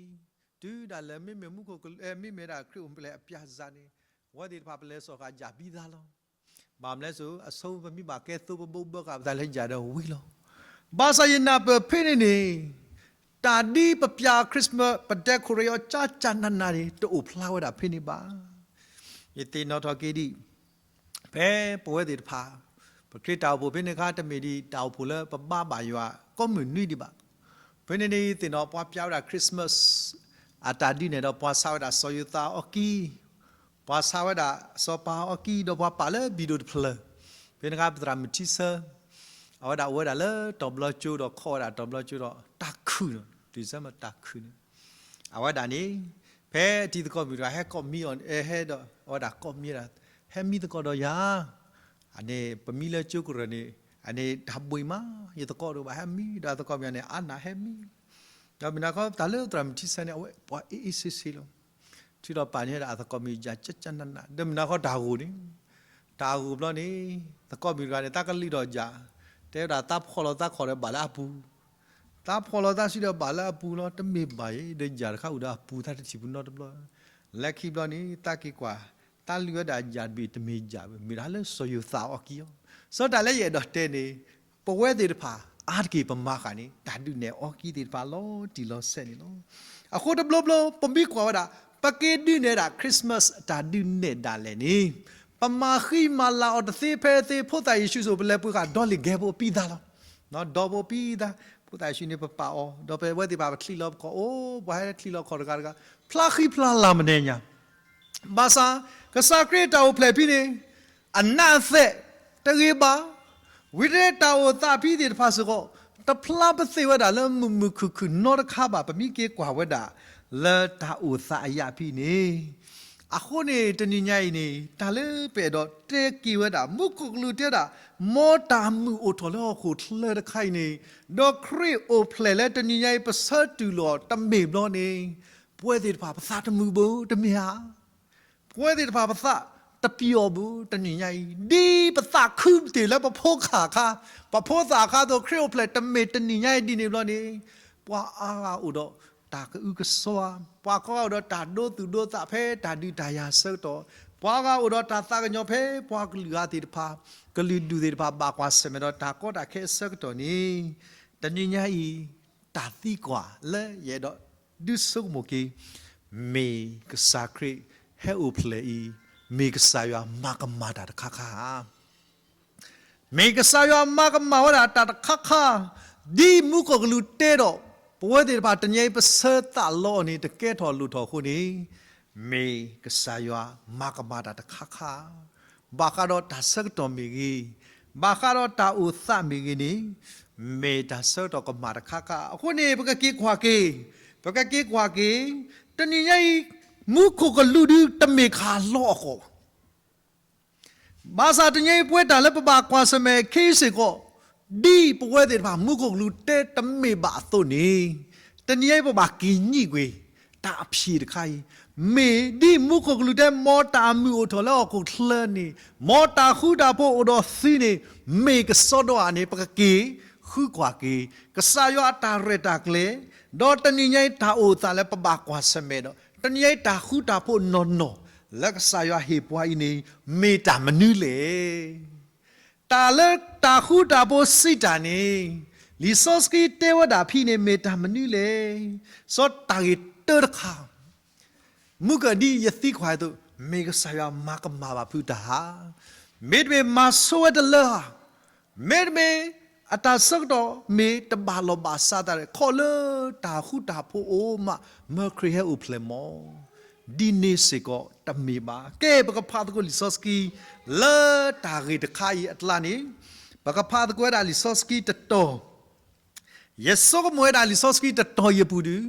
တုၤဒၣ်လဲာ်မ့မ့ၢ်မူခိၣ်က, မ့မ့ၢ်ဒၣ်ခရံာ်အိၣ်ဖျဲၣ်အပျၢ်စၢ်န့ၣ်, ဝဲသ့ၣ်တဖၣ်ပလဲၤစိာ်ဃာ်ယၤဘံသးလီၤ. ဘၣ်မနုၤလဲၣ်, အဆိပမ့ၢ်ဘၣ်ကဲသိပဘိးဘၢဃာ်ပသးလၢယၤဒီးဝံၤလီၤ. ဘၣ်ဆၣ်ယနၢ်ပၢၢ်ဖဲန့ၣ်န့ၣ်, တၢ်ဒ်ပပျၢ် Christmas ပ decorate အီၤကၠၢ်ကၠၢ်နးနးန့ၣ် တအိၣ်ဖျါဝဲဒၣ်ဖဲန့ၣ်ဘၣ်. ယသ့ၣ်နီၣ်ထီၣ်က့ၤဒံး ဖဲပဝဲသ့ၣ်တဖၣ် ပခရံာ်တၢ်အိၣ်ဖှိၣ်ဖဲန့ၣ်အခါ တမ့ၢ်ဒံးတၢ်အိၣ်ဖှိၣ်လၢပဘါဘၣ်ယွၤကိးမုၢ်နွံဒံးဘၣ်. ဖဲန့ၣ်န့ၣ် ယသ့ၣ်နီၣ်ပှၤပျၢ်ဝဲဒၣ် Christmas အတၢ်ဒုးနဲၣ်ဒီး ပှၤဆါဝဲဒၣ်စီၤယိၤသးအီၣ်ကံ, ပှၤဆါဝဲဒၣ်စီၤပၤအီၣ်ကံ ဒီးပှၤပာ်လၢဘံၣ်ဒိၣ်တဖျၢၣ်. ဖဲန့ၣ်အခါ ပသရၣ်မုၣ်ထံဆၢ အဝဲဒၣ်အိၣ်ဝဲဒၣ်လၢတီၤဘျီကၠိဒီးခီၣ်ဝဲဒၣ်တီၤဘျီကၠိဒီး တၢ်ခုၣ်န့ၣ် December တၢ်ခုၣ်န့ၣ် အဝဲဒၣ်န့ၣ် ဖဲအတံၤသကိးမုၣ်တဂၤဟဲကိးမံအီၤ ဟဲဒီး အဝဲဒၣ်ကိးမံဝဲဒၣ်, ဟဲမံသကိးဒီးယၤ, အန့ၣ် ပမံလၢကၠိကရၢၢ်န့ၣ် အန့ၣ်တၢ်ဘှံးမး, ယသကိးတအိၣ်ဘၣ် ဟဲမံဒီးအသကိးမံန့ၣ် အါနၢ်ဟဲမံ. ဒီးမုၢ်နၤခီ တၢ်လၢသရၣ်မုၣ်ထံဆၢန့ၣ် အဝဲပှၤအ့ၣ်အ့ၣ်ဆ့ဆ့လီၤ. ထုးထီၣ်ပာ်န့ၢ်ဝဲဒၣ်အသကိးမံယၤ ကၠၢ်ကၠၢ်နးနး ဒီးမုၢ်နၤခီတၢ်ဂိၢ်န့ၣ်, တၢ်ဂိၢ်ဘျီန့ၣ် သကိးမံတဂၤန့ၣ် သးကလံၣ်ထီၣ်ယၤ, တဲဝဲဒၣ်သးဖှီၣ်လီၤသးခီၣ်ဒီးဘၣ်လၢအပူၤ သးဖှီၣ်လီၤသးစုဒီးဘၣ်လၢအပူၤလီၤ, တမ့ၢ်ဘၣ်အံၤ ဒီးယၤတခါအိၣ်ဒီးအပူၤ သးတထံၣ်ပူၤနီတဘျီ. လၢခံဘျီန့ၣ် သးက့ၤကွၢ်, သးလုၢ်ဝဲဒၣ်ယၤတဘ့ၣ် တမ့ၢ်ယၤဘၣ်, မ့ၢ်ဒၣ်လၢစီၤယိၤသးအီၣ်ကံအီၤ. စီၤတၢ်လၢယအဲၣ်ဒိးတဲန့ၣ်, ပဝဲသ့ၣ်တဖၣ် အါတက့ၢ်ပမၤဃာ်န့ၣ် တၢ်ဒုးနဲၣ်အီၣ်ကံသ့ၣ်တဖၣ်လီၤတံၢ်လီၤဆဲးန့ၣ်လီၤ. အဃိတဘျီဘျီ ပမ့ၢ်ကွၢ်ဝဲဒၣ် ပက့ၤဒုးနဲၣ်ဒၣ် Christmas အတၢ်ဒုးနဲၣ်ဒၣ်လဲာ်န့ၣ်, ပမၤဃံမၤလၤအီၤတသ့ဖဲသ့ ဖိသၣ်ယ့ၣ်ၡူးစိၤ ပလဲၤပှ့ၤဃာ်ဒီလ့ၣ်ဂဲၤဖိအပံသါလီၤ. ဒီးဖိအပံသါ, ဖိသၣ်ယ့ၣ်ၡူးန့ၣ် ပပာ်အီၤ, ဒီးပဝဲသ့ၣ်တဖၣ်ပချံးလီၤခီၣ်, အိၣ် ပှၤဟဲချံးလီၤခီၣ်တဂၤတဂၤ, ဖျါဃံဖျါလၤမနုၤညါ ဘၣ်ဆၣ် ကစၢ်ခရံာ်တၢ်အိၣ်ဖျဲၣ်ဖဲန့ၣ် အနးအသ့ၣ်တဂ့ၤဘၣ်, ဝံၤတၢ်အိၣ်သးဖဲသ့ၣ်တဖၣ်စ့ၢ်ကီး တဖျါပသ့ၣ်ဝဲဒၣ်လၢမုာ်မုာ်ခုၣ်ခုၣ်နီတခါဘၣ်, ပမ့ၢ်က့ၤကွၢ်ဝဲဒၣ် လၢတၢ်အိၣ်သးအယၣ်ဖဲန့ၣ်. အဃိန့ၣ် တနံၤညါအံၤန့ၣ် တၢ်လၢပအဲၣ်ဒိးတဲက့ၤဝဲဒၣ် မူခိၣ်ကလူးတဲဒၣ် မ်တၢ်မုာ်အိၣ်ထီၣ်လၢဟီၣ်ခိၣ်ချၢတခါအံၤန့ၣ်, ဒီးခရံာ်အိၣ်ဖျဲၣ်လၢတနံၤညါအံၤ ပဆၢတုၤလီၤတမ့ၢ်ဘျီန့ၣ်, ပဝဲသ့ၣ်တဖၣ်ပသးတမုာ်ဘၣ်တမ့ၢ်ဧါ. ပဝဲသ့ၣ်တဖၣ်ပသးတပျီၤဘၣ်တနံၤညါအံၤ, ဒ်ပသးခုတ့ၢ်လၢပဖိခါခါ, ပဖိသၣ်ခါအသိး ခရံာ်အိၣ်ဖျဲၣ်တမ့ၢ်တနံၤညါအံၤဒ်န့ၣ်ဘျီန့ၣ်, ပှၤအါဂၤအိၣ်ဒီးတၢ်ကအုကစွါ, ပှၤကိးဂၤအိၣ်ဒီးတၢ်ဒိသူၣ်ဒိသးဖဲတၢ်ဒုးတၢ်ယၤအဆၢကတီၢ်, ပှၤဂၤအိၣ်ဒီးတၢ်သးကညီၤဖဲပှၤကလုာ်ဂၤသ့ၣ်တဖၣ်, ကလုာ်ဒူၣ်သ့ၣ်တဖၣ်ဘၣ်ကွၢ်ဆၢၣ်မဲာ်ဒီးတၢ်ကီတၢ်ခဲအဆၢကတီၢ်န့ၣ်, တနံၤညါအံၤ တၢ်သံကွၢ်လၢယအဲၣ်ဒိးဒုးဆိကမိၣ်က့ၤ, မ့ၢ်ကစၢ်ခရံာ်ဟဲအိၣ်ဖျဲၣ်အံၤ, မ့ၢ်ကစၢ်ယွၤမၤကမၣ်တၢ်တခါခါဧါ. မ့ၢ်ကစၢ်ယွၤမၤကမၣ်ဝဲဒၣ်တၢ်တခါခါ, ဒ်မူခိၣ်ကလူးတဲဒီး ပဝဲသ့ၣ်တဖၣ်တနံၤအံၤပဆၢသးလီအီၤန့ၣ် တကဲထီၣ်လိၣ်ထီၣ်အဃိန့ၣ်, မ့ၢ်ကစၢ်ယွၤမၤကမၣ်တၢ်တခါခါ, ဘၣ်ဃးဒီးတၢ်ဆၢကတီၢ်မ့ၢ်ဂ့ၤ, ဘၣ်ဃးဒီးတၢ်အိၣ်သးမ့ၢ်ဂ့ၤန့ၣ်, မ့ၢ်တၢ်ဆၢကတီၢ်ကမၣ်တခါခါ. အဃိန့ၣ် ပကက့ၤကွၢ်က့ၤ, ပကက့ၤကွၢ်က့ၤ, တနံၤညါအံၤ မူခိၣ်ကလူးဒုးတမ့ၢ်ခးလီအီၣ်ကီး ဘၣ်ဆၣ်တနံၤအံၤ ပဝဲတၢ်လၢပဘၣ်ကွၢ်ဆၢၣ်မဲာ်ခဲအံၤစ့ၢ်ကီး, ဒ်ပဝဲသ့ၣ်တဖၣ်မူခိၣ်ကလူးတဲတမ့ၢ်ဘၣ်အသိးန့ၣ်, တနံၤအံၤပဘၣ်က့ၤညံးကွံာ် တၢ်အဖြေတခါအံၤ, မ့ၢ်ဒ်မူခိၣ်ကလူးတဲ မ်တၢ်အမုာ်အိၣ်ထီၣ်လၢဟီၣ်ခိၣ်ချၢန့ၣ်, မ်တၢ်ဃူတၢ်ဖိးအိၣ်ဒီးသုန့ၣ်, မ့ၢ်ကစီဒီဧါန့ၣ် ပကက့ၤဃုကွၢ်က့ၤ ကစၢ်ယွၤအတၢ်ရဲၣ်တၢ်ကျဲၤ, ဒီးတနံၤညါအံၤတၢ်အိၣ်သးလၢပဘၣ်ကွၢ်ဆၢၣ်မဲာ်ဒီး တနံၤညါအံၤတၢ်ဃူတၢ်ဖိးနီၢ်နီၢ် လၢကစၢ်ယွၤဟ့ၣ်ပှၤအံၤန့ၣ် မ့ၢ်တၢ်မနုၤလဲၣ်. တၢ်လၢတၢ်ဃူတၢ်ဖိးစံးတၢ်န့ၣ်, လံာ်စီဆှံတဲဝဲဒၣ်ဖဲန့ၣ် မ့ၢ်တၢ်မနုၤလဲၣ်. စီၤတၢ်ဂ့ၢ်တၢတခါ, မုၢ်ကဒ်ယသံကွၢ်အသိး, မ့ၢ်ကစၢ်ယွၤမၤကမၣ်ဘၣ်ဖုးတၢ်ဧါ, မ့တမ့ၢ်မၤဆိဝဲတလၢဧါ, မ့တမ့ၢ်အတၢ်ဆၢကတီၢ်မ့ၢ်တဘၣ်လီၢ်ဘၣ်စးတၢ်ဒီး ခီလၢတၢ်ဃူတၢ်ဖိးအိၣ်မး မၢခရံာ်ဟဲအိၣ်ဖျဲၣ်မီၢ်, ဒ်န့ၣ်စ့ၢ်ကီးတမ့ၢ်ဘၣ်. ကဲ ပကဖးသကိးလံာ်စီဆှံ လၢတၢ်ဂ့ၢ်တခါအံၤအကျါန့ၣ်, ပကဖးသကိးဝဲဒၣ်လံာ်စီဆှံတတီၤ ယဆိကမိၣ်ဝဲဒၣ်လံာ်စီဆှံတတီၤအံၤအပူၤဒီး,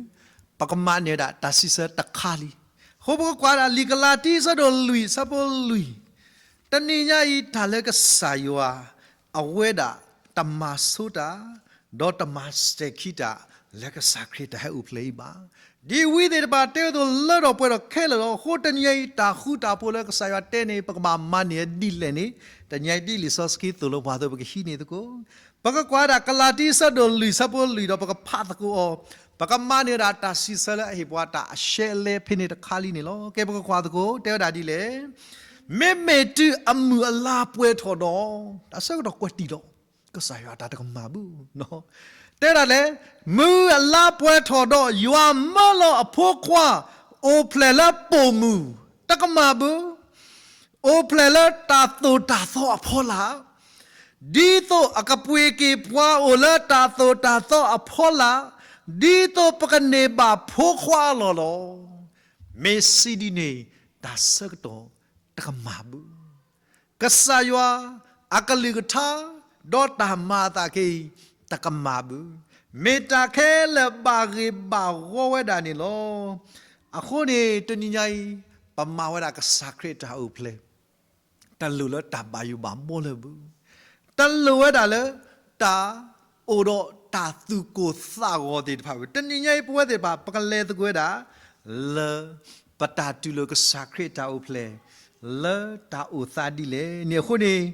ပကမၤန့ၢ်ဝဲဒၣ်တၢ်စံးဆၢတခါလံ. အဃိပကကွၢ်ဒၣ်လံာ်ကလၤတံ အဆၢဒိၣ်လွံၢ် အဆၢဖိလွံၢ်, တနံၤညါအံၤတၢ်လၢကစၢ်ယွၤ အဝဲဒၣ်တမၤဆိတၢ်, ဒီးတမၤစဲၤခံတၢ် လၢကစၢ်ခရံာ်တၢ်ဟဲအိၣ်ဖျဲၣ်အံၤဘၣ်. ဒ်ဝံသ့ၣ်တဖၣ်တဲအသိးလၢထီၣ်ပှဲၤထီၣ်ခဲလၢာ်လီၤ. အဃိတနံၤညါအံၤတၢ်ဃူတၢ်ဖိးလၢကစၢ်ယွၤတဲန့ၣ် ပကဘၣ်မၤန့ၢ်ဒ်လဲၣ်န့ၣ်, တနံၤညါအံၤဒ်လံာ်စီဆှံသိၣ်လိပှၤအသိး ပကဟံးန့ၢ်သကိး ပကကွၢ်ဒၣ်ကလၤတံ အဆၢဒိၣ်လွံၢ် အဆၢဖိလွံၢ်ဒီး ပကဖးသကိးအီၤ, ပကမၤန့ၢ်ဝဲဒၣ်တၢ်စံးဆၢလၢအဟ့ၣ်ပှၤတၢ်အရှဲအလဲဖဲန့ၣ်တခါလံန့ၣ်လီၤ. ကဲ ပကကွၢ်သကိး တဲဝဲဒၣ်ဒ်လဲၣ်, မ့မ့ၢ်တုၤအမုၢ်အလါပှဲၤထီၣ်ဒီး, တၢ်ဆၢကတီၢ်ကွဲးတံၢ်လီၤ, ကစၢ်ယွၤတၢ်တကမၣ်ဘၣ်, တဲဒၣ်လဲၣ်, မုၢ်အလါပှဲၤထီၣ်ဒီး ယွၤမၢလီၤအဖိခွါ အိၣ်ဖျဲၣ်လၢပိာ်မုၣ်, တကမၣ်ဘၣ်, အိၣ်ဖျဲၣ်လၢတၢ်သိၣ်တၢ်သီအဖီလာ်, ဒ်သိးအကပှ့ၤက့ၤပှၤအိၣ်လၢတၢ်သိၣ်တၢ်သီအဖီလာ်, ဒ်သိးပကန့ၢ်ဘၣ်ဖိခွါအလီၢ်လီၤ. မ့ၢ်စံးဒ်န့ၣ် တၢ်ဆၢကတီၢ်တကမၣ်ဘၣ်. ကစၢ်ယွၤအကလုၢ်ကထါ ဒီးတၢ်မၤအသးခဲအံၤ တကမၣ်ဘၣ်. မ့ၢ်တၢ်ခဲလၢာ်ဘၣ်ဂ့ၢ်ဘၣ်ဂီဝဲဒၣ်န့ၣ်လီၤ. အဃိန့ၣ် တနံၤညါအံၤ ပမၤဝဲဒၣ်ကစၢ်ခရံာ်တၢ်အိၣ်ဖျဲၣ် တလိၣ်လၢတၢ်ဘၣ်ယိၣ်ဘၣ်ဘီလၢၤဘၣ်. တလိၣ်ဝဲဒၣ်လၢ တၢ်အိၣ်ဒီးတၢ်သူၣ်ကိၢ်သးဂီၤသ့ၣ်တဖၣ်ဘၣ်. တနံၤညါအံၤ ပဝဲသ့ၣ်တဖၣ် ပကလဲၤသကိးဝဲဒၣ် လၢ ပတၢ်တူၢ်လိာ်ကစၢ်ခရံာ်တၢ်အိၣ်ဖျဲၣ် လၢတၢ်အိၣ်သးဒ်လဲၣ်န့ၣ်အဃိန့ၣ်,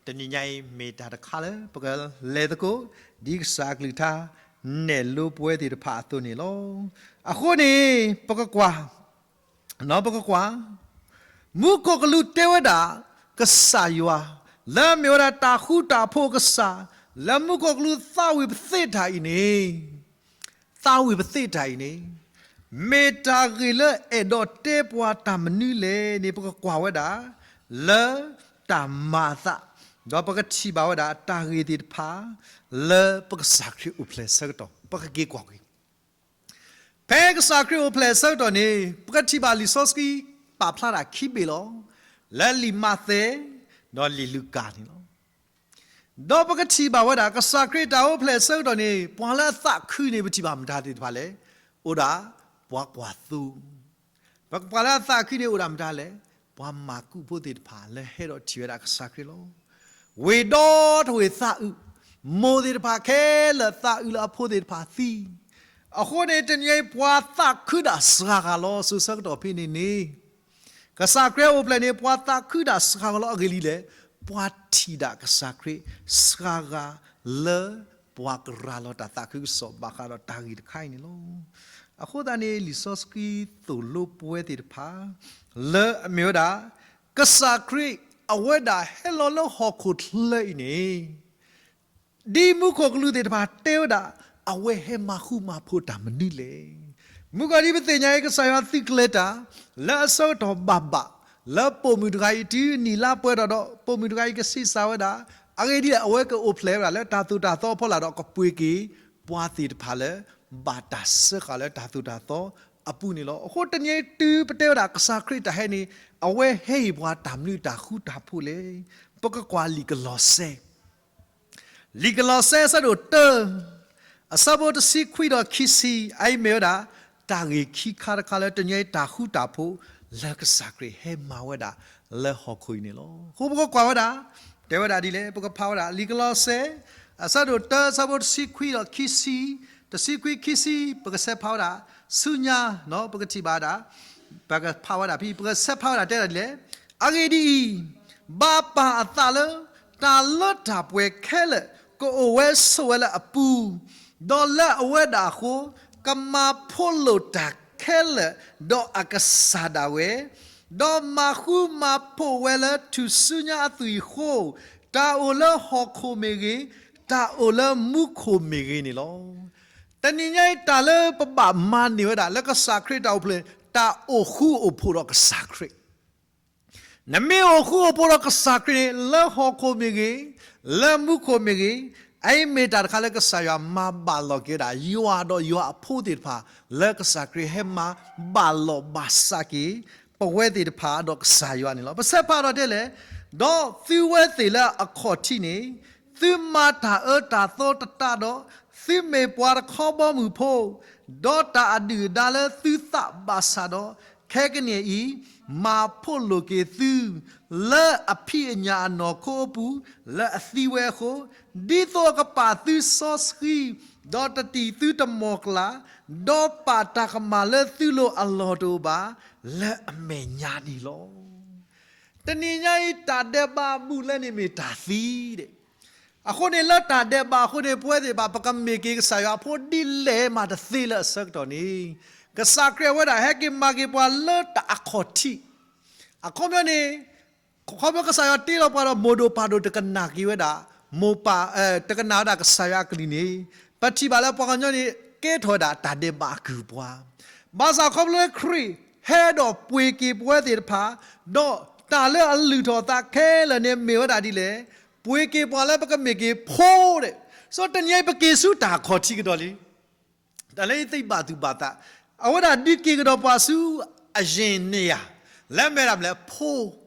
တနံၤညါအံၤ မ့ၢ်တၢ်တခါလၢ ပကလဲၤသကိး ဒ်ကစၢ်အကလုၢ်ကထါ နဲၣ်လိပဝဲသ့ၣ်တဖၣ်အသိးန့ၣ်လီၤ. အဃိန့ၣ် ပကကွၢ် ပကကွၢ် မူခိၣ်ကလူးတဲဝဲဒၣ် ကစၢ်ယွၤ လၢအမ့ၢ်ဝဲဒၣ်တၢ်ဃူတၢ်ဖိးကစၢ် လၢမူခိၣ်ကလူးသးဝံၣ်ပသ့ၣ်တၢ်အံၤန့ၣ်, သးဝံၣ်ပသ့ၣ်တၢ်အံၤန့ၣ် မ့ၢ်တၢ်ဂ့ၢ်လၢအဲၣ်ဒိးတဲပှၤတၢ်မနုၤလဲၣ်န့ၣ် ပကကွၢ်ဝဲဒၣ် လၢတၢ်မၤအသး, ဒီးပကထံၣ်ဘၣ်ဝဲဒၣ်တၢ်ဂ့ၢ်သ့ၣ်တဖၣ် လၢပကစၢ်ခရံာ်အိၣ်ဖျဲၣ်ဆၢကတီၢ် ပကက့ၤကွၢ်ကွံာ် ဖဲကစၢ်ခရံာ်အိၣ်ဖျဲၣ်အဆၢကတီၢ်န့ၣ် ပကထံၣ်ဘၣ်လံာ်စီဆှံ ပာ်ဖျါတၢ်ခံဘ့ၣ်လီၤ. လၢလံာ်မးသဲ ဒီးလံာ်လူၤကၣ်န့ၣ်လီၤ. ဒီးပကထံၣ်ဘၣ်ဝဲဒၣ် ကစၢ်ခရံာ်တၢ်အိၣ်ဖျဲၣ်အဆၢကတီၢ်န့ၣ် ပှၤလၢအသးခုန့ၣ် ပထံၣ်ဘၣ်မတၤသ့ၣ်တဖၣ်လဲၣ်, အိၣ်ဒၣ်ပှၤကွၢ်သိ, ပှၤလၢအသးခုန့ၣ်အိၣ်ဒၣ်မတၤလဲၣ်, ပှၤမၤကူးဖိသ့ၣ်တဖၣ်လၢဟဲဒီးထံၣ်ဝဲဒၣ်ကစၢ်ခရံာ်လီၤ. ဝ့ၢ်ဒီတဝ့ၢ်သးအုး, မိၢ်သ့ၣ်တဖၣ်ခဲလၢာ်သးအုးလၢအဖိသ့ၣ်တဖၣ်သံ, အဃိန့ၣ် တနံၤအံၤပှၤသးခုဒၣ်စှၤဂၤလီၤ. စိၤဆၢကတီၢ်ဖဲန့ၣ်န့ၣ် ကစၢ်ခရံာ်အိၣ်ဖျဲၣ်န့ၣ် ပှၤသးခုဒၣ်စှၤဂၤလီၤ. အဂ့ၢ်ဒ်လဲၣ်, ပှၤထံၣ်ဒၣ်ကစၢ်ခရံာ်စှၤဂၤလၢ ပှၤကရၤလီၤတၢ်သးခုကစီၣ်ဘၣ်ဃးဒီးတၢ်ဂ့ၢ်တခါအံၤန့ၣ်လီၤ. အဃိသတးန့ၣ် လံာ်စီဆှံသိၣ်လိပဝဲသ့ၣ်တဖၣ် လၢအမ့ၢ်ဝဲဒၣ် ကစၢ်ခရံာ် အဝဲဒၣ်ဟဲလီၤလၢဟီၣ်ခိၣ်ချၢအံၤန့ၣ် ဒ်မူခိၣ်ကလူးသ့ၣ်တဖၣ်တဲဝဲဒၣ် အဝဲဟဲမၤဃူမၤဖိးတၢ်မနုၤလဲၣ်. မုၢ်ကီၢ်ဒ်ပသ့ၣ်ညါအံၤ ကစၢ်ယွၤသုးကျဲၤတၢ် လၢအဆၢကတီၢ်ဘၣ်ဘၣ် လၢပိာ်မုၣ်တဂၤအံၤတုၤနံၣ်လါပှဲၤထီၣ်ဒီး ပိာ်မုၣ်တဂၤအံၤကဆံးစၢ်ဝဲဒၣ်, အဂ့ၢ်ဒ်လဲၣ် အဝဲကအိၣ်ဖျဲၣ်ဝဲဒၣ်လၢတၢ်သိၣ်တၢ်သီအဖီလာ်ဒီး ကပှ့ၤက့ၤ ပှၤသ့ၣ်တဖၣ်လၢ ဘၣ်တၢ်စၢဃာ်လၢတၢ်သိၣ်တၢ်သီအပူၤန့ၣ်လီၤ. အဃိတနံၤအံၤတုၤပတဲဝဲဒၣ်ကစၢ်ခရံာ်တၢ်ဟဲန့ၣ် အဝဲဟဲဟ့ၣ်ပှၤတၢ်မနုၤတၢ်ဃူတၢ်ဖိးလဲၣ်. ပကကွၢ်လံာ်ကလီးစဲ လံာ်ကလီးစဲအဆၢဒိၣ်တၢ အဆၢဖိတဆံခွံဒီးခံဆံ အအံၤမ့ၢ်ဝဲဒၣ် တၢ်ဂ့ၢ်ခံခါတခါလၢတနံၤအံၤတၢ်ဃူတၢ်ဖိး လၢကစၢ်ခရံာ်ဟဲမၤဝဲဒၣ်လၢဟီၣ်ခိၣ်အံၤန့ၣ်လီၤ. အဃိပကကွၢ်ဝဲဒၣ် တဲဝဲဒၣ်ဒ်လဲၣ် ပကဖးဝဲဒၣ် လံာ်ကလီးစဲ အဆၢဒိၣ်တၢ အဆၢဖိတဆံခွံဒီးခံဆံ, တဆံခွံခံဆံ ပကဆဲးဖးဝဲဒၣ် ဆူညါ ပကထံၣ်ဘၣ်ဒၣ် ပကဖးဝဲဒၣ်ဖဲ ပကဆဲးဖးဝဲဒၣ်တဲဒၣ်ဒ်လဲၣ်. အဂ့ၢ်ဒ်အံၤ, ဘၣ်ပာ်အသးလၢ တၢ်လၢတၢ်ပှဲၤခဲလၢာ် ကအိၣ်ဝဲဆိးဝဲလၢအပူၤ, ဒီးလၢအဝဲဒၣ်အဃိ ကမၤဖိးလိာ်တၢ်ခဲလၢာ် ဒီးအကစၢ်ဒၣ်ဝဲ, ဒီးမၤဃူမၤဖိးဝဲလၢထူၣ်စုညါအသွံၣ်အဃိ, တၢ်အိၣ်လၢဟီၣ်ခိၣ်မ့ၢ်ဂ့ၤ, တၢ်အိၣ်လၢမူခိၣ်မ့ၢ်ဂ့ၤန့ၣ်လီၤ. တနံၤညါအံၤ တၢ်လၢပဘၣ်မၤန့ၢ်ဝဲဒၣ် လၢကစၢ်ခရံာ်တၢ်အိၣ်ဖျဲၣ် တၢ်အိၣ်ဃူအိၣ်ဖိးဒီးကစၢ်ခရံာ် နမ့ၢ်အိၣ်ဃူအိၣ်ဖိးဒီးကစၢ်ခရံာ်န့ၣ် လၢဟီၣ်ခိၣ်မ့ၢ်ဂ့ၤ, လၢမူခိၣ်မ့ၢ်ဂ့ၤ, အအံၤမ့ၢ်တၢ်တခါလၢကစၢ်ယွၤမၤဘၣ်လီၤက့ၤဝဲဒၣ် ယွၤဒီးယွၤအဖိသ့ၣ်တဖၣ် လၢကစၢ်ခရံာ်ဟဲမၤဘၣ်လီၤဘၣ်စးက့ၤ ပဝဲသ့ၣ်တဖၣ်ဒီးကစၢ်ယွၤန့ၣ်လီၤ. ပဆဲးဖးဒီးတဲလဲၣ်, ဒီးသုဝဲသ့ၣ်လၢအခီၣ်ထံးန့ၣ် သုမၤတၢ်အၢတၢ်သီတတးဒီး သုမ့ၢ်ပှၤတခီဘီမုၢ်ဖိ, ဒီးတၢ်အဒုၣ်အဒါလၢသုသးဘၣ်ဆၣ်ဒီး, ခဲကနံၣ်အံၤ မၤဖိးလိာ်က့ၤသု လၢအဖံးအညၣ်အနီၢ်ခိအပူၤ လၢအသံဝဲအဃိ, ဒ်သိးအကပာ်သုစီဆှံ, ဒီးတတံာ်သုတမီၢ်ကျၢ်, ဒီးပာ်တၢ်ကမၣ်လၢသုလိၤအလီၢ်တအိၣ်ဘၣ် လၢအမဲာ်ညါန့ၣ်လီၤ. တနံၤညါအံၤ တၢ်ဒဲးဘးဘူၣ်လဲန့ၣ်မ့ၢ်တၢ်သံဒဲး, အဃိန့ၣ်လၢတၢ်ဒဲးဘးအဃိန့ၣ် ပဝဲသ့ၣ်တဖၣ် ပကမ့ၢ်က့ၤကစၢ်ယွၤအဖိဒ်လဲၣ်မးတသ့လၢအဆၢကတီၢ်န့ၣ်, ကစၢ်ခရံာ်အဝဲဒၣ်ဟဲက့ၤမၤက့ၤပှၤလၢတၢ်အခီၣ်ထံး, အခီပညီန့ၣ် ခီဖျိကစၢ်ယွၤတ့လီၤပှၤဒီးမိၢ်ဒိၣ်ပၢ်ဒိၣ်တကနၣ်က့ၤဝဲဒၣ်, မိၢ်ပၢ် တကနၣ်ဝဲဒၣ်ကစၢ်ယွၤအကလုၢ်န့ၣ်, ပထံၣ်ဘၣ်လၢပှၤကညီန့ၣ် ကဲထီၣ်ဝဲဒၣ်တၢ်ဒဲးဘးအကုၢ်ပှၤ, ဘၣ်ဆၣ်ခီဖျိလၢခရံာ်ဟဲဒီးပှ့ၤက့ၤပဝဲသ့ၣ်တဖၣ်, ဒီးတၢ်လၢအလုၢ်ထီၣ်အသးခဲလၢာ်န့ၣ်မ့ၢ်ဝဲဒၣ်ဒ်လဲၣ်, ပှ့ၤက့ၤပှၤလၢပကမ့ၢ်က့ၤဖိဒဲး, ဆိတနံၤအံၤပက့ၤဆူတၢ်အခီၣ်ထံးကဒီးလံ တၢ်လၢယသ့ဘၣ်သူၣ်ဘၣ်သး, အဝဲဒၣ်ဒုးက့ၤကဒီးပှၤဆူအယံၤန့ၣ်ယၤ, လၢအမ့ၢ်ဝဲဒၣ်မနုၤလဲၣ် ဖိ,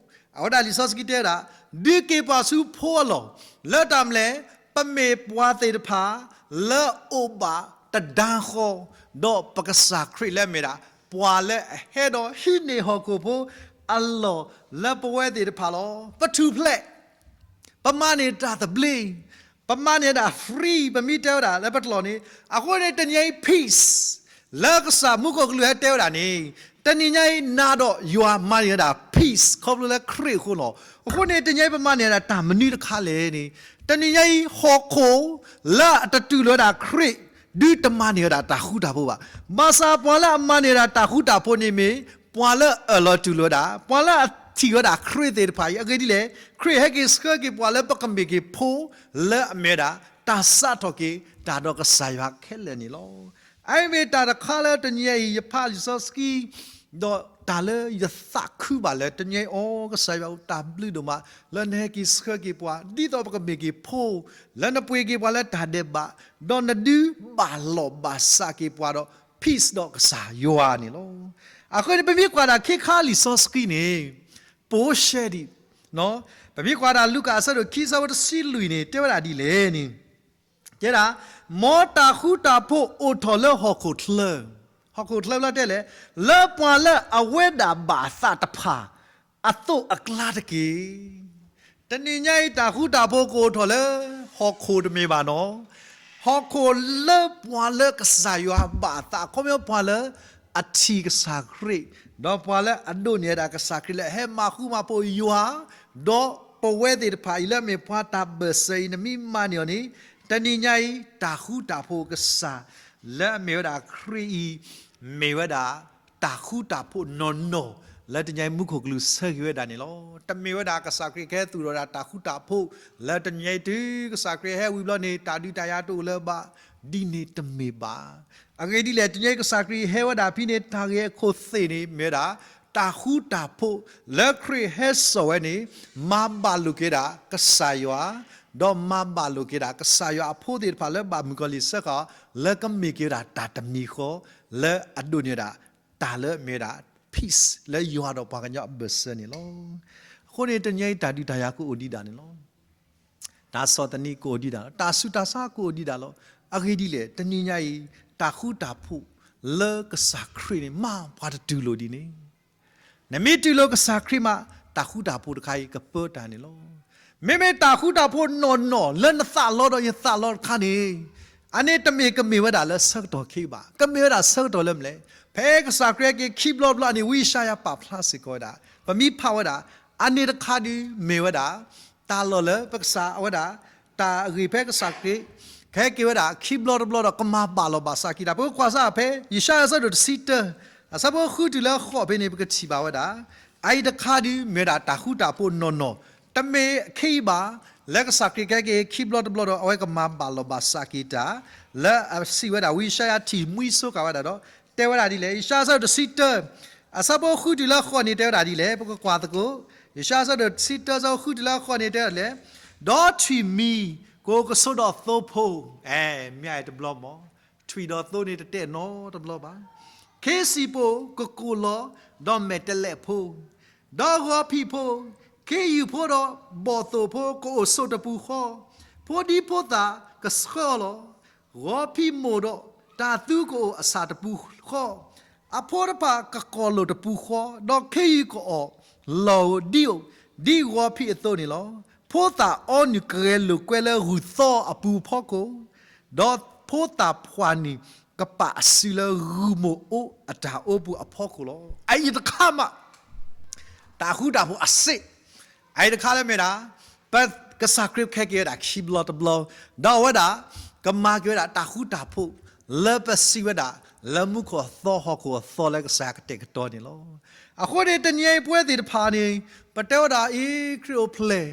အဝဲဒၣ်လံာ်စီဆှံတဲဝဲဒၣ်, ဒုးက့ၤပှၤဆူဖိအလီၢ်, လၢတၢ်မနုၤလဲၣ်, ပမ့ၢ်ပှၤသ့ၣ်တဖၣ် လၢအအိၣ်ဘၣ်တဒါဃီ, ဒီးပကစၢ်ခရံာ်လၢအမ့ၢ်ဒၣ် ပှၤလၢအဟဲဒီးဟံးန့ၢ်ဟီၣ်ခိၣ်ဖိအလီၢ်လၢပဝဲသ့ၣ်တဖၣ်လီၤ. ပထူၣ်ဖျဲး ပမၤန့ၢ်တၢ်သဘျ့, ပမၤန့ၢ်ဒၣ် free ပမ့ၢ်တဲဝဲဒၣ်လၢပတလီၢ်န့ၣ်, အဃိန့ၣ်တနံၤအံၤ peace လၢကစၢ်မူခိၣ်ကလူးဟဲတဲဝဲဒၣ်န့ၣ်, တနံၤညါအံၤ နၤဒီးယွၤမၤန့ၢ်ဝဲဒၣ် peace ခီဖျိလၢခရံာ်အဃိလီၤ. အဃိန့ၣ် တနံၤအံၤပမၤန့ၢ်ဝဲဒၣ်တၢ်မနုၤတခါလဲၣ်န့ၣ်, တနံၤညါအံၤ ဟီၣ်ခိၣ်လၢအတတူၢ်လိာ်ဝဲဒၣ်ခရံာ် ဒုးတမၤန့ၢ်ဝဲဒၣ်တၢ်ဃူတၢ်ဖိးဘၣ်. ဘၣ်ဆၣ်ပှၤလၢအမၤန့ၢ်ဝဲဒၣ်တၢ်ဃူတၢ်ဖိးန့ၣ်မ့ၢ် ပှၤလၢအအၢၣ်လီၤတူၢ်လိာ်ဝဲဒၣ်, ပှၤလၢအထံၣ်ဝဲဒၣ်ခရံာ်သ့ၣ်တဖၣ်အံၤ, အဂ့ၢ်ဒ်လဲၣ်, ခရံာ်ဟဲက့ၤဆှၢက့ၤပှၤလၢပကမ့ၢ်က့ၤဖိလၢအမ့ၢ်ဝဲဒၣ် တၢ်စးထီၣ်က့ၤတၢ်ဒီးကစၢ်ယွၤခဲလၢာ်န့ၣ်လီၤ. အအံၤမ့ၢ်တၢ်တခါလၢတနံၤအံၤ ယဖးလံာ်စီဆှံ ဒီးတၢ်လၢယသးခုဘၣ်လၢတနံၤအံၤ အိ ကစၢ်ယွၤဧၢ တၢ်ဘျုးဒိၣ်မး လၢနဟဲက့ၤဆှၢက့ၤပှၤ ဒ်သိးပကမ့ၢ်က့ၤဖိ, လၢနပှ့ၤက့ၤပှၤလၢတၢ်ဒဲးဘး, ဒီးနဒုးဘၣ်လီၢ်ဘၣ်စးက့ၤပှၤဒီး peace ဒီးကစၢ်ယွၤန့ၣ်လီၤ. အဃိန့ၣ် ပမ့ၢ်ကွၢ်ဒၣ်ခ့ခါလံာ်စီဆှံန့ၣ် ပိာ်ရှဲဒံး, ပမ့ၢ်ကွၢ်ဒၣ်လူၤကၣ်အဆၢဒိၣ်ခံ အဆၢဖိတဆံလွံၢ်န့ၣ် တဲဝဲဒၣ်ဒ်လဲၣ်န့ၣ် တဲဒၣ်, မ်တၢ်ဃူတၢ်ဖိးအိၣ်ထီၣ်လၢဟီၣ်ခိၣ်ချၢ, ဟီၣ်ခိၣ်ချၢဘျီတဲလဲၣ်, လၢပှၤလၢအဝဲဒၣ်ဘၣ်အသးတဖၣ် အသိးအကျါတက့ၢ်. တနံၤညါအံၤ တၢ်ဃူတၢ်ဖိးကအိၣ်ထီၣ်လၢ ဟီၣ်ခိၣ်တမ့ၢ်ဘၣ်နီၤ, ဟီၣ်ခိၣ်လၢပှၤလၢကစၢ်ယွၤဘၣ်အသး အခီပညီပှၤလၢအထံၣ်ကစၢ်ခရံာ်, ဒီးပှၤလၢအဒိးန့ၢ်ဝဲဒၣ်ကစၢ်ခရံာ်လၢအဟဲမၤဃူမၤဖိးယွၤ, ဒီးပဝဲသ့ၣ်တဖၣ်အံၤလၢအမ့ၢ်ပှၤတၢ်ဘၢၣ်စၢၤအံၤ နမ့ၢ်မၤန့ၢ်အီၤန့ၣ်, တနံၤညါအံၤ တၢ်ဃူတၢ်ဖိးကစၢ် လၢအမ့ၢ်ဝဲဒၣ်ခရံာ်အံၤ မ့ၢ်ဝဲဒၣ် တၢ်ဃူတၢ်ဖိးနီၢ်နီၢ် လၢတနံၤညါအံၤမူခိၣ်ကလူးဆၢက့ၤဝဲဒၣ်န့ၣ်လီၤ. တမ့ၢ်ဝဲဒၣ်ကစၢ်ခရံာ်ကဟဲသူၣ်ထီၣ်ဒၣ်တၢ်ဃူတၢ်ဖိး လၢတနံၤညါအံၤတုၤကစၢ်ခရံာ်ဟဲဝံၤဘျီန့ၣ် တၢ်ဒုးတၢ်ယၤတအိၣ်လၢၤဘၣ်, ဒ်န့ၣ်တမ့ၢ်ဘၣ်. အဂ့ၢ်ဒ်လဲၣ် တနံၤညါအံၤကစၢ်ခရံာ်ဟဲဝဲဒၣ်ဖဲန့ၣ် တၢ်ဂ့ၢ်အခိၣ်သ့ၣ်န့ၣ် မ့ၢ်ဝဲဒၣ် တၢ်ဃူတၢ်ဖိး လၢခရံာ်ဟဲစိာ်ဝဲန့ၣ် မၤဘၣ်လိာ်က့ၤဒၣ်ကစၢ်ယွၤ, ဒီးမၤဘၣ်လိာ်က့ၤဒၣ်ကစၢ်ယွၤအဖိသ့ၣ်တဖၣ်လၢဘၣ်မုၣ်ကီၤလံၢ်ဆှၢဃာ်အီၤ လၢကမ့ၢ်က့ၤဝဲဒၣ်တၢ်တမံၤဃီ လၢအဒိးန့ၢ်ဝဲဒၣ် တၢ်လၢအမ့ၢ်ဝဲဒၣ် peace လၢယွၤဒီးပှၤကညီအဘၢၣ်စၢၤန့ၣ်လီၤ. အဃိန့ၣ် တနံၤညါအံၤတၢ်ဒုးတၢ်ယၤကအိၣ်ဒံးဒၣ်န့ၣ်လီၤ. တၢ်ဆီၣ်သနံးကအိၣ်ဒံးဒၣ်လီၤ. တၢ်ဆူးတၢ်ဆါကအိၣ်ဒံးဒၣ်လီၤ. အဂ့ၢ်ဒ်လဲၣ် တနံၤညါအံၤ တၢ်ဃူတၢ်ဖိး လၢကစၢ်ခရံာ်န့ၣ် မ့ၢ်ပှၤတတူၢ်လိာ်ဒ်န့ၣ် နမ့ၢ်တူၢ်လိာ်ကစၢ်ခရံာ်မး တၢ်ဃူတၢ်ဖိးတခါအံၤကပၢတၢ်န့ၣ်လီၤ. မ့မ့ၢ်တၢ်ဃူတၢ်ဖိးနီၢ်နီၢ်လၢနသးလီဒီးယသးလီတခါန့ၣ်, အန့ၣ်တမ့ၢ်ကမ့ၢ်ဝဲဒၣ်လၢဆၢကတီၢ်ခဲအံၤဘၣ်. ကမ့ၢ်ဝဲဒၣ်ဆၢကတီၢ်လၢမနုၤလဲၣ်. ဖဲကစၢ်ခရံာ်ဟဲက့ၤခံဘျီတဘျီန့ၣ် ဝံယၡါယၤပာ်ဖျါစ့ၢ်ကီးဝဲဒၣ်, ပမ့ၢ်ဖးဝဲဒၣ်, အန့ၣ်တခါဒုးမ့ၢ်ဝဲဒၣ် တၢ်လီၢ်လၢပကစၢ်အဝဲဒၣ် တၢ်အဂ့ၢ်ဖဲကစၢ်ခရံာ် ကဟဲက့ၤဝဲဒၣ်ခံဘျီတဘျီဒီး ကမၤဘၣ်လီၤဘၣ်စးက့ၤတၢ်. ပကကွၢ်စၢ်ဖဲ ယၡါယၤအဆၢဒိၣ်တဆံတၢ အဆၢဖိဃုတုၤလၢဃိးဖဲန့ၣ် ပကထံၣ်ဘၣ်ဝဲဒၣ်, အအံၤတခါဒုးမ့ၢ်ဝဲဒၣ်တၢ်ဃူတၢ်ဖိးနီၢ်နီၢ်, တမ့ၢ်ခဲအံၤဘၣ်, လၢကစၢ်ခရံာ်ကဟဲက့ၤခံဘျီတဘျီဒီး အဝဲကမၤဘၣ်လီၤဘၣ်စးက့ၤတၢ်, လၢအစံးဝဲဒၣ် ဝံယၡါယၤထံၣ်မှံဆိဃာ်ဝဲဒၣ်ဒီး တဲဝဲဒၣ်ဒ်လဲၣ်. ယၡါယၤအဆၢဒိၣ်တဆံတၢ အဆၢဖိဃုတုၤလၢဃိးန့ၣ် တဲဝဲဒၣ်ဒ်လဲၣ်. ပကကွၢ်သကိး, ယၡါယၤအဆၢဒိၣ်တဆံတၢ အဆၢဖိဃုတုၤလၢဃိးန့ၣ် တဲဝဲဒၣ်လဲၣ်, ဒီးထွံၣ်မံၤကအိၣ်ကဆိးဒီးသိဖိ, အဲ မ့ၢ်အံၤတဘျီမး, ထွံၣ်ဒီးသိန့ၣ်တတဲာ်နီတဘျီဘၣ်. ခ့စံၣ်ပိၣ်ကကိၣ်လီၤဒီးမဲာ်တဲးလဲးဖိ, ဒီးဂီၤဖံးဖိ, ခ့ယုၢ်ဖိဒီးဘီၣ်သိၣ်ဖိကအိၣ်ဆိးတပူၤဃီ, ဖိဒံဖိသၣ်ကဆှၢအီၤလီၤ. ဂီၤဖံးမိၢ်ဒီးတၤသူကအိၣ်အဆၣ်တပူၤဃီ, အဖိတဖၣ်ကကီၢ်လိာ်တပူၤဃီ, ဒီးခ့ယုၢ်ကအီၣ်လီၢ်ဧိၤဒံဧိၤ, ဒ်ဂီၤဖံးအသိးန့ၣ်လီၤ. ဖိသၣ်အီနုၢ်ကရဲလိာ်ကွဲလၢဂုၢ်သီအပူၤအဖီခိၣ်, ဒီးဖိသၣ်ဖှၣ်နံၣ်ကပာ်အစုလၢဂုၢ်မိၢ်အိၣ်အတၢ်အိပူၤအဖီခိၣ်လီၤ. အအံၤတခါမး တၢ်ဃူတၢ်ဖိးအစ့ၢ်, အအံၤတခါလၢမ့ၢ်ဒၣ် ပ ကစၢ်ခရံာ်ခဲက့ၤဝဲဒၣ်ခံဘျီတဘျီ, ဒီးအဝဲဒၣ် ကမၤက့ၤဝဲဒၣ်တၢ်ဃူတၢ်ဖိး လၢပစံးဝဲဒၣ် လၢမူခိၣ်အသီဟီၣ်ခိၣ်အသီလၢကစၢ်ယွၤကတဲာ်ကတီၤန့ၣ်လီၤ. အဃိန့ၣ် တနံၤညါအံၤပဝဲသ့ၣ်တဖၣ်န့ၣ် ပတဲဝဲဒၣ်အံၤ ခရံာ်အိၣ်ဖျဲၣ်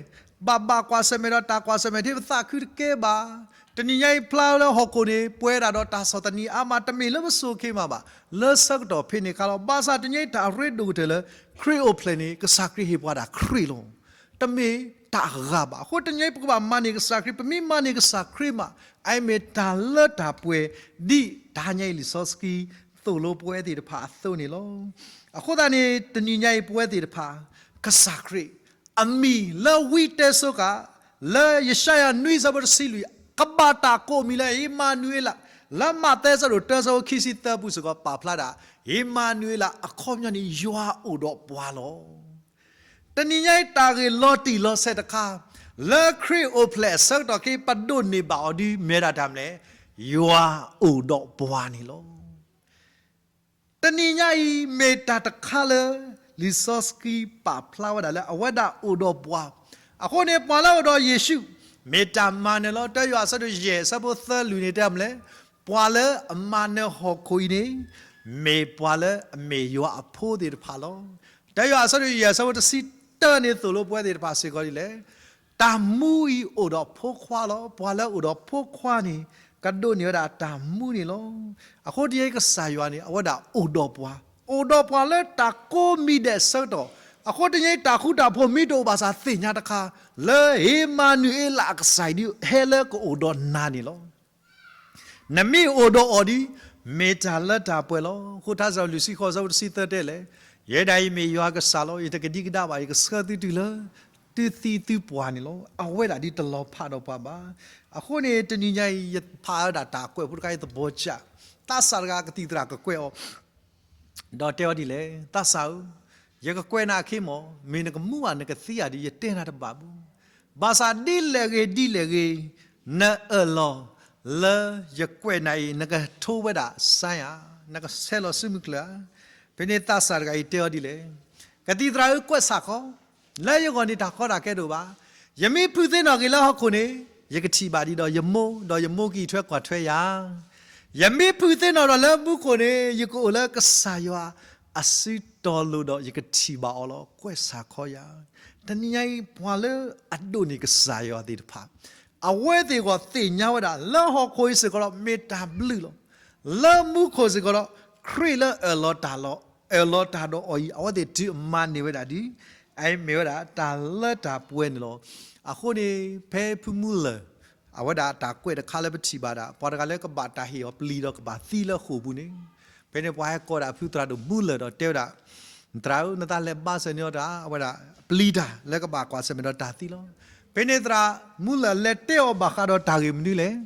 ဘၣ်ဘၣ်ကွၢ်ဆၢၣ်မဲာ်ဒီးတၢ်ကွၢ်ဆၢၣ်မဲာ်ထဲပသးခုတကဲဘၣ်. တနံၤညါအံၤဖျါလၢဟီၣ်ခိၣ်န့ၣ် ပှဲၤဒၣ်ဒီးတၢ်ဆီၣ်သနံးအါမး တမ့ၢ်လၢပဆိၣ်က့ၤမးဘၣ်, လၢဆၢကတီၢ်ဖဲန့ၣ်အခါလီၤ. ဘၣ်ဆၣ်တနံၤညါအံၤတၢ်ရ့ဒိၣ်ကတၢၢ်လၢ ခရံာ်အိၣ်ဖျဲၣ်န့ၣ် ကစၢ်ခရံာ်ဟ့ၣ်ပှၤဒၣ်ခရံာ်လီၤ. တမ့ၢ်တၢ်အဂၤဘၣ်. အဃိတနံၤညါအံၤပကဘၣ်မၤန့ၢ်ကစၢ်ခရံာ်, ပမ့ၢ်မၤန့ၢ်ကစၢ်ခရံာ်မး အအံၤမ့ၢ်တၢ်လၢတၢ်ပှဲၤ ဒ်တဟါညါအံၤလံာ်စီဆှံသိၣ်လိပဝဲသ့ၣ်တဖၣ်အသိးန့ၣ်လီၤ. အဃိသတးန့ၣ် တနံၤညါအံၤပဝဲသ့ၣ်တဖၣ် ကစၢ်ခရံာ် အမံၤလၢဝံတဲဆိဃာ် လၢယၡါယၤနွံဆၢဖိတဆံလွံၢ် ကဘၣ်တၢ်ကိးမံၤလၢ အ့မၤနူၤအ့လး, လၢမးသဲဆၢဒိၣ်တၢဆၢဖိခံဆံသၢပူၤစ့ၢ်ကီးပာ်ဖျါဒၣ် အ့မၤနူၤအ့လး အခီပညီန့ၣ် ယွၤအိၣ်ဒီးပှၤလီၤ. တနံၤညါအံၤတၢ်ဂ့ၢ်လီၤတံၢ်လီၤဆဲးတခါ လၢခရံာ်အိၣ်ဖျဲၣ်အဆၢကတီၢ်ခဲအံၤ ပဒိးန့ၢ်ဘၣ်အီၤဒ်မ့ၢ်ဝဲဒၣ်တၢ်မနုၤလဲၣ်, ယွၤအိၣ်ဒီးပှၤန့ၣ်လီၤ. တနံၤညါအံၤမ့ၢ်တၢ်တခါလၢ လံာ်စီဆှံပာ်ဖျါဝဲဒၣ်လၢအဝဲဒၣ်အိၣ်ဒီးပှၤ, အဃိန့ၣ် ပှၤလၢအအိၣ်ဒီးယ့ၣ်ၡူး မ့ၢ်တၢ်မၤနၢၤလီၤ. တၢယိၤဟၣ်အဆၢဒိၣ်ယဲၢ်အဆၢဖိသၢလွံၢ်န့ၣ်တဲမနုၤလဲၣ်, ပှၤလၢအမၤနၢၤဟီၣ်ခိၣ်အံၤန့ၣ် မ့ၢ်ပှၤလၢအမ့ၢ်ယွၤအဖိသ့ၣ်တဖၣ်လီၤ. တၢယိၤဟၣ်အဆၢဒိၣ်ယဲၢ်အဆၢဖိတဆံတၢန့ၣ်သိၣ်လိပဝဲသ့ၣ်တဖၣ်စ့ၢ်ကီးဒ်လဲၣ်, တၢ်မူအံၤအိၣ်ဒီးဖိခွါလီၤ. ပှၤလၢအအိၣ်ဒီးဖိခွါန့ၣ် ကဒိးန့ၢ်ဝဲဒၣ်တၢ်မူန့ၣ်လီၤ. အဃိတနံၤညါအံၤကစၢ်ယွၤန့ၣ် အဝဲဒၣ်အိၣ်ဒီးပှၤ, အိၣ်ဒီးပှၤလၢတၢ်ကိးမံၤဒဲးအဆၢကတီၢ်, အဃိတနံၤညါအံၤတၢ်ဃူတၢ်ဖိးမ့ၢ်တအိၣ်ဘၣ်ဆၣ်သ့ၣ်ညါတခါ လၢအ့မၤနူၤအ့လးအကစၢ်အံၤဒုးဟဲလၢကအိၣ်ဒီးနၤန့ၣ်လီၤ. နမ့ၢ်အိၣ်ဒီးအီၤဒီး မ့ၢ်တၢ်လၢတၢ်ပှဲၤလီၤ. အဃိထါစံးထီၣ်ပတြၢၤလွံၢ်ဆံဃိးအဆၢဖိတဆံသၢတဲလဲၣ်, ယဲဒၣ်အံၤမ့ၢ်ယွၤအကစၢ်လီၤ. ယတကဒံကဒါဘၣ်, ယကဆှၢသုတုၤလၢ သုသံသုပှၢ်န့ၣ်လီၤ. အဝဲဒၣ်ဒ်တလီၤဖးဒီးပှၤဘၣ်. အဃိန့ၣ် တနံၤညါအံၤ ယဖးဝဲဒၣ်တၢ်ကွဲးဖိတခါအံၤသဘီကၢ်, သးစၢ်တဂၤကသံၣ်သရၣ်ကကွဲးအီၤ ဒီးတဲအီၤဒ်လဲၣ်, သးစၢ်ဧၢ, ယကကွဲးနၤအခ့မီၢ်, မ့ၢ်နကမူဧါနကသံဧါဒီး ယတဲနၤတဘၣ်ဘၣ်. ဘၣ်ဆၣ်ဒ်လဲၣ်ဂ့ၤဒ်လဲၣ်ဂ့ၤ, နအၢၣ်လီၤလၢယကွဲးနၤအံၤ နကထိဝဲဒၣ်စါယၤ, နကဆဲးလီၤဆူမုၢ်ကျၢၤဧါ. ဖဲန့ၣ်သးစၢ်တဂၤအံၤတဲအီၤဒ်လဲၣ်, ကသံၣ်သရၣ်ဧၢ, ကွဲးဆၣ်ခီ, လၢယဂီၢ်န့ၣ်တၢ်ကီတၢ်ခဲတအိၣ်ဘၣ်. ယမ့ၢ်ဖုးသ့ၣ်နီၣ်က့ၤလၢဟီၣ်ခိၣ်န့ၣ် ယကထံၣ်ဘၣ်ဒံးဒီးယမိၢ်, ဒီးယမိၢ်ကအံးထွဲကွၢ်ထွဲယၤ. ယမ့ၢ်ဖုးသ့ၣ်နီၣ်ဒီးလၢမူခိၣ်န့ၣ် ယကအိၣ်လၢကစၢ်ယွၤအစုတီၤလိၤဒီးယကထံၣ်ဘၣ်အီၤလီၤ. ကွဲးဆၣ်ခီယၤ. တနံၤညါအံၤ ပှၤလၢအဒိးန့ၢ်ကစၢ်ယွၤသ့ၣ်တဖၣ် အဝဲသ့ၣ်အဂီၢ်သ့ၣ်ညါဝဲဒၣ် လၢဟီၣ်ခိၣ်အံၤစ့ၢ်ကီးဒီး မ့ၢ်တၢ်ဘျုးလီၤ. လၢမူခိၣ်စ့ၢ်ကီးဒီး ခရံာ်လၢအၢၣ်လီၤတၢ်လီၤ, အၢၣ်လီၤတၢ်ဒီးအီၤအံၤ အဝဲသ့ၣ်တုၤအမၤန့ၢ်ဝဲဒၣ်ဒ် အအံၤမ့ၢ်ဝဲဒၣ်တၢ်လၢတၢ်ပှဲၤန့ၣ်လီၤ. အဃိန့ၣ် ဖဲဖုမူလၢၢ် အဝဲဒၣ်တၢ်ကွဲးတခါလၢပထံၣ်ဘၣ်ဒၣ် ပှၤတဂၤလၢကဘၣ်တၢ်ဟ့ၣ်အီၤပျံၤဒီးကဘၣ်သံလၢဃိာ်ပူၤန့ၣ်, ဖဲန့ၣ်ပှၤဟဲကိးဒၣ်ဖုသရၣ်ဒိၣ်မူလၢၢ်ဒီးတဲဝဲဒၣ်, သရၣ်ဧၢ, နသးလဲၤဘါစၢၤန့ၢ်အီၤတၢ် အဝဲဒၣ်ပျံၤတၢ်လၢကဘၣ်ကွၢ်ဆၢၣ်မဲာ်ဒီးတၢ်သံလီၤ. ဖဲန့ၣ်သရၣ်မူလၢၢ်လဲၤတဲအီၤဘၣ်ဃးဒီးတၢ်ဂ့ၢ်မနုၤလဲၣ်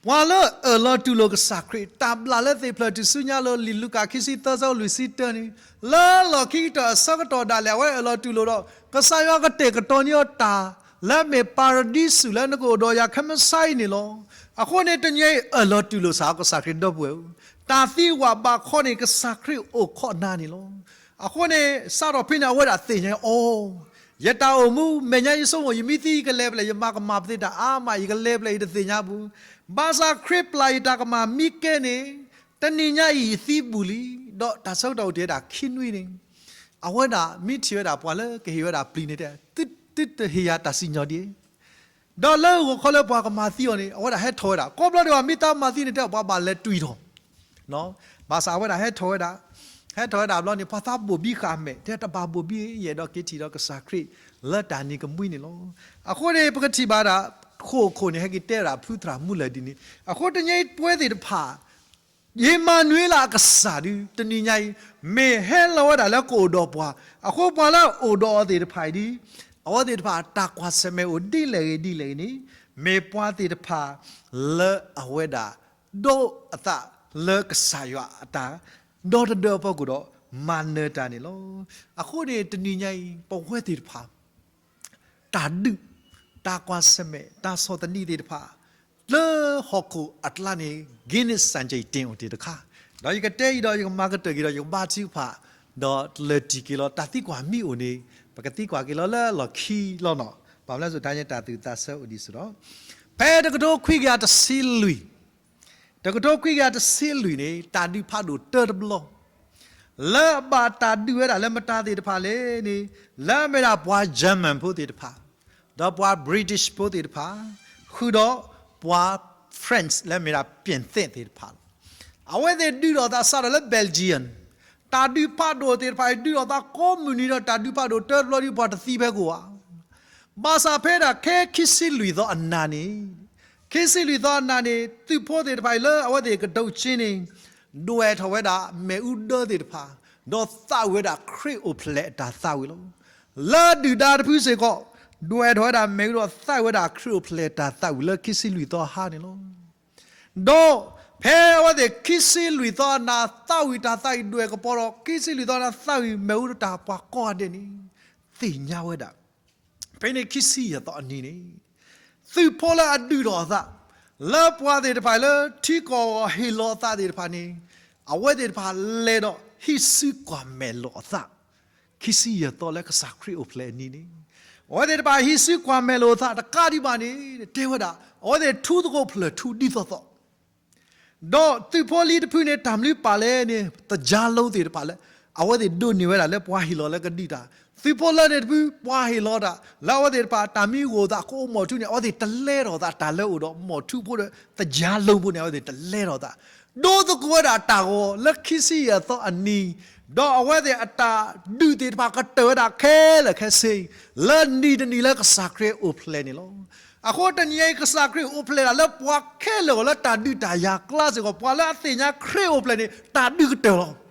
ပှၤလၢအၢၣ်လီၤတူၢ်လိာ်ကစၢ်ခရံာ် တၢ်ဘျၣ်လၢသ့ၣ်ဖျၢၣ်ထူၣ်စုညါလၢလံာ်လူၤကၣ်ခံဆံသၢဆၢလွံၢ်ဆံတၢန့ၣ်, လၢလီၢ်ခံကတၢၢ်အဆၢကတီၢ်ဒၣ်လဲာ် အဝဲအၢၣ်လီၤတူၢ်လိာ်ဒီး ကစၢ်ယွၤကတဲာ်ကတီၤန့ၢ်အီၤတၢ် လၢမ့ၢ်ပၤရဒံစူၤလၢနကအိၣ်ဒီးယၤခဲမုၢ်ဆါအံၤန့ၣ်လီၤ. အဃိန့ၣ် တနံၤအံၤအၢၣ်လီၤတူၢ်လိာ်စ့ၢ်ကီးကစၢ်ခရံာ်ဒီပုၢ်ဝဲၢ်ဧၢ, တၢ်သံဝးဘးခီန့ၣ် ကစၢ်ခရံာ်အိၣ်ခိးနၤန့ၣ်လီၤ. အဃိန့ၣ် စးထီၣ်ဖဲန့ၣ် အဝဲဒၣ်သ့ၣ်ညါအီၤ, ယတၢ်အိၣ်မူ မဲာ်ညါယဆိကမိၣ် ယမ့ၢ်သံယကလဲၤဖဲလဲၣ်, ယမၤကမၣ်ပသ့တၢ်အါမး ယကလဲၤဖဲလဲၣ် ယတသ့ၣ်ညါဘူး. ဘၣ်ဆၣ်ခရံာ်ပျၢ်ယတၢ်ကမၣ်မံကဲန့ၣ် တနံၤညါအံၤယသံဘူးလံ, ဒီးတၢ်ဆၢကတီၢ်အိၣ်တ့ၢ်ဝဲဒၣ်ခံနွံန့ၣ်, အဝဲဒၣ်မ့ၢ်ထံၣ်ဝဲဒၣ်ပှၤလၢကဟ့ၣ်ဝဲဒၣ်ပျံၤန့ၣ်တဲ, သုတဟ့ၣ်ယၤတၢ်စံၣ်ညီၣ်ဒံး, ဒီးလၢဂီၤခီလၢပှၤကမၤသံအီၤန့ၣ် အဝဲဒၣ်ဟဲထီၣ်ဝဲဒၣ်, ကိးဘျီဒံးဘၣ် မ့ၢ်တၢ်မၤသံန့ၣ်တဲ ပှၤဘၣ်လဲၤတွံၢ်ထီၣ် ဘၣ်ဆၣ်အဝဲဒၣ်ဟဲထီၣ်ဝဲဒၣ်, ဟဲထီၣ်ဝဲဒၣ်ဘျီန့ၣ် ပှၤသးဘိၣ်ဘံဃာ်မဲာ်, တဲတဘၣ်ဘိၣ်ဘံ, ယအဲၣ်ဒိးက့ၤထံၣ်ဒီးကစၢ်ခရံာ် လၢတၢ်နံၤကမှံန့ၣ်လီၤ. အဃိန့ၣ် ပကထံၣ်ဘၣ်ဒၣ် ခိၣ်ခိၣ်န့ၣ် ဟဲက့ၤတဲဝဲဒၣ်ဖုသရၣ်မူလၢၢ်ဒ်န့ၣ်, အဃိတနံၤအံၤပဝဲသ့ၣ်တဖၣ် အ့မၤနူၤအ့လးအကစၢ်ဒုး တနံၤညါအံၤ မ့ၢ်ဟဲလီၤဝဲဒၣ်လၢကအိၣ်ဒီးပှၤ, အဃိပှၤလၢအအိၣ်ဒီးအီၤသ့ၣ်တဖၣ်အံၤဒုး အဝဲသ့ၣ်တဖၣ်တၢ်ကွၢ်ဆၢၣ်မဲာ်အိၣ်ဒ်လဲၣ်ဂ့ၤဒ်လဲၣ်ဂ့ၤန့ၣ်, မ့ၢ်ပှၤသ့ၣ်တဖၣ်လၢအဝဲဒၣ် ဒိးအသးလၢကစၢ်ယွၤအတၢ် ဒီတဒၢအဖီခိၣ်ဒီး မၤနၢၤတၢ်န့ၣ်လီၤ. အဃိန့ၣ် တနံၤညါအံၤ ပဝဲသ့ၣ်တဖၣ် တၢ်ဒုး, တၢ်ကွၢ်ဆၢၣ်မဲာ်, တၢ်ဆီၣ်သနံးသ့ၣ်တဖၣ် လၢဟီၣ်ခိၣ်အကျါန့ၣ် က့န့ၢ်စံၣ်က့ၤတ့ၢ်အိၣ်တ့ၢ်တခါ, ဒီးယကတဲအံၤဒီး ယကမၤကတၢၢ်က့ၤဒီး ယကဘါထုကဖၣ်, ဒီးတလၢာ်တံၢ်က့ၤလီၤ. တၢ်သံကွၢ်မ့ၢ်အိၣ်န့ၣ် ပကသံကွၢ်က့ၤလီၤလၢလီၢ်ခံလီၤနီၤ. ပှၤဖျဲးစိတၢ်ညါတၢ်သူၣ်သးဆၢအိၣ်ဒံးစ့ၢ်ဒီး, ဖဲတကထိခွံကယၤတဆံလွံၢ်, တကထိခွံကယၤတဆံလွံၢ်န့ၣ် တၢ်ဒုးဖးဒိၣ်တၢတဘျီ လၢအဘၣ်တၢ်ဒုးဝဲဒၣ်လၢမတၤသ့ၣ်တဖၣ်လဲၣ်န့ၣ်, လၢအမ့ၢ်ဒၣ်ပှၤ German ဖိသ့ၣ်တဖၣ်, ဒီးပှၤ British ဖိသ့ၣ်တဖၣ်, ဃုာ်ဒီးပှၤ French လၢအမ့ၢ်ဒၣ် ပြင်သစ် သ့ၣ်တဖၣ်လီၤ. အဝဲသ့ၣ်ဒုးထီၣ်သးစးထီၣ်လၢ Belgium, တၢ်ဒုးဖးဒိၣ်သ့ၣ်တဖၣ်အံၤ ဒုးထီၣ်သးကိးမုၢ်နံၤဒီး တၢ်ဒုးဖးဒိၣ်တၢတဘျီဒီး ပှၤတသံဖဲကိၣ်ဧါ. ဘၣ်ဆၣ်ဖဲဒၣ်ခဲခံဆံလွံၢ်သီအနၤန့ၣ်, ခံဆံလွံၢ်သီအနၤန့ၣ် သုးဖိသ့ၣ်တဖၣ်အံၤလၢအဝဲသ့ၣ်ကဒိးက့န့ၣ် ဒွဲၣ်ထီၣ်ဝဲဒၣ်မ့ၣ်အူဒၢသ့ၣ်တဖၣ်, ဒီးသးဝံၣ်ဝဲဒၣ်ခရံာ်အိၣ်ဖျဲၣ်အတၢ်သးဝံၣ်လီၤ. လၢဒုၣ်ဒါတဖုစ့ၢ်ကီး ဒွဲၣ်ထီၣ်ဝဲဒၣ်မ့ၣ်အူဒီးသးဝံၣ်ဝဲဒၣ်ခရံာ်အိၣ်ဖျဲၣ်အတၢ်သးဝံၣ်လၢခံဆံလွံၢ်သီဟါန့ၣ်လီၤ. ဒီးဖဲအဝဲသ့ၣ်ခံဆံလွံၢ်သီအနၤ သးဝံၣ်တၢ်သးဝံၣ်ဒွဲၣ်ကပီၤဒီး ခံဆံလွံၢ်သီအနၤ သးဝံၣ်မ့ၣ်အူဒီးတၢ်ပှၤကိးဂၤဒဲးန့ၣ် သ့ၣ်ညါဝဲဒၣ် ဖဲန့ၣ်ခံဆံယဲၢ်သီအနံၤန့ၣ် သုးဖိလၢအဒုးထီၣ်အသး လၢပှၤသ့ၣ်တဖၣ်လၢထံကီၢ်ဂီၤဟ့ၣ်လီၤအသးသ့ၣ်တဖၣ်န့ၣ် အဝဲသ့ၣ်တဖၣ်လဲၤဒီးဟံးစုကွၢ်မဲာ်လိာ်အသး ခံဆံယဲၢ်သီလၢကစၢ်ခရံာ်အိၣ်ဖျဲၣ်အနံၤန့ၣ် အဝဲသ့ၣ်တဖၣ်ဟံးစုကွၢ်မဲာ်လိာ်အသးတကးဒံးဘၣ်န့ၣ် တဲဝဲဒၣ် အဝဲသ့ၣ်ထူသကိးဖျၢၣ်ထူဒ်သိးသိး ဒီးသုးဖိလံတဖုန့ၣ် တၢ်မနုၤပာ်လဲၣ်န့ၣ် သကြားလုံးသ့ၣ်တဖၣ်လၢ အဝဲသ့ၣ်ဒိးန့ၢ်ဝဲဒၣ်လၢပှၤဟ့ၣ်လီၤလၢကဒုးတၢ်, သုးဖိလၢန့ၣ်တဖု ပှၤဟ့ၣ်လီၤတၢ် လၢအဝဲသ့ၣ်တဖၣ်တၢ်မံဂိၢ်သးကအိၣ်မီၣ်ထူန့ၣ် အဝဲသ့ၣ်တလဲထီၣ်သး တၢ်လၢအအိၣ်ဒီးမီၣ်ထူဖိဒီး သကြားလုံးဖိန့ၣ် အဝဲသ့ၣ်တလဲထီၣ်သး, ဒိသကိးဝဲဒၣ်တၢ်ဂီၤလၢခံဆံယဲၢ်သီအနံၤ, ဒီးအဝဲသ့ၣ်အတၢ်ဒုးသ့ၣ်တဖၣ်ကတၢၢ်ဝဲဒၣ်ခဲလၢာ်ခဲဆ့ လၢနံၤတနံၤလၢကစၢ်ခရံာ်အိၣ်ဖျဲၣ်န့ၣ်လီၤ. အဃိတနံၤညါအံၤ ကစၢ်ခရံာ်အိၣ်ဖျဲၣ်ဒၣ်လၢပှၤခဲလၢာ်အဂီၢ်လၢတၢ်ဒုးတၢ်ယၤအကျါစ့ၢ်ကီး ပှၤလၢအသ့ၣ်ညါခရံာ်အိၣ်ဖျဲၣ်န့ၣ် တၢ်ဒုးကတၢၢ်လီၤ.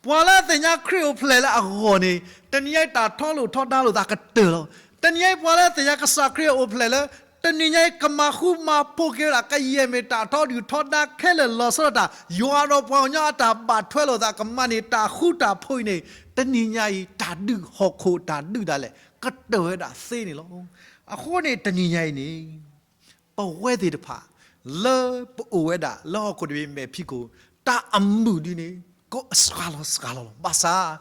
ပှၤလၢအသ့ၣ်ညါခရံာ်အိၣ်ဖျဲၣ်လၢအဂီၢ်န့ၣ် တနံၤညါအံၤတၢ်ထီလိာ်ထီဒါလိာ်သးကတၢၢ်လီၤ. တနံၤညါအံၤ ပှၤလၢအသ့ၣ်ညါကစၢ်ခရံာ်အိၣ်ဖျဲၣ်လၢ တနံၤညါအံၤ ကမၤဃူမၤဖိးက့ၤဝဲဒၣ် ကယဲၢ်မ့ၢ်တၢ်ထီဒုၣ်ထီဒါခဲလၢာ်လီၤဆီဒၣ်တၢ် ယွၤဒီးပှၤကညီအတၢ်ဘၣ်ထွဲလိာ်သး ကမၤန့ၢ်တၢ်ဃူတၢ်ဖိးအံၤန့ၣ် တနံၤညါအံၤ တၢ်ဒုးဟီၣ်ခိၣ်တၢ်ဒုးဒၣ်လဲာ် ကတၢၢ်ဝဲဒၣ်သ့န့ၣ်လီၤ. အဃိန့ၣ်တနံၤညါအံၤန့ၣ် ပဝဲသ့ၣ်တဖၣ် လၢပအိၣ်ဝဲဒၣ်လၢဟီၣ်ခိၣ်တဘ့ၣ်မဲာ်ဖံးခိၣ် တၢ်အမုာ်ဒ်န့ၣ် ကစှၤလီၤစှၤလီၤလီၤ. ဘၣ်ဆၣ်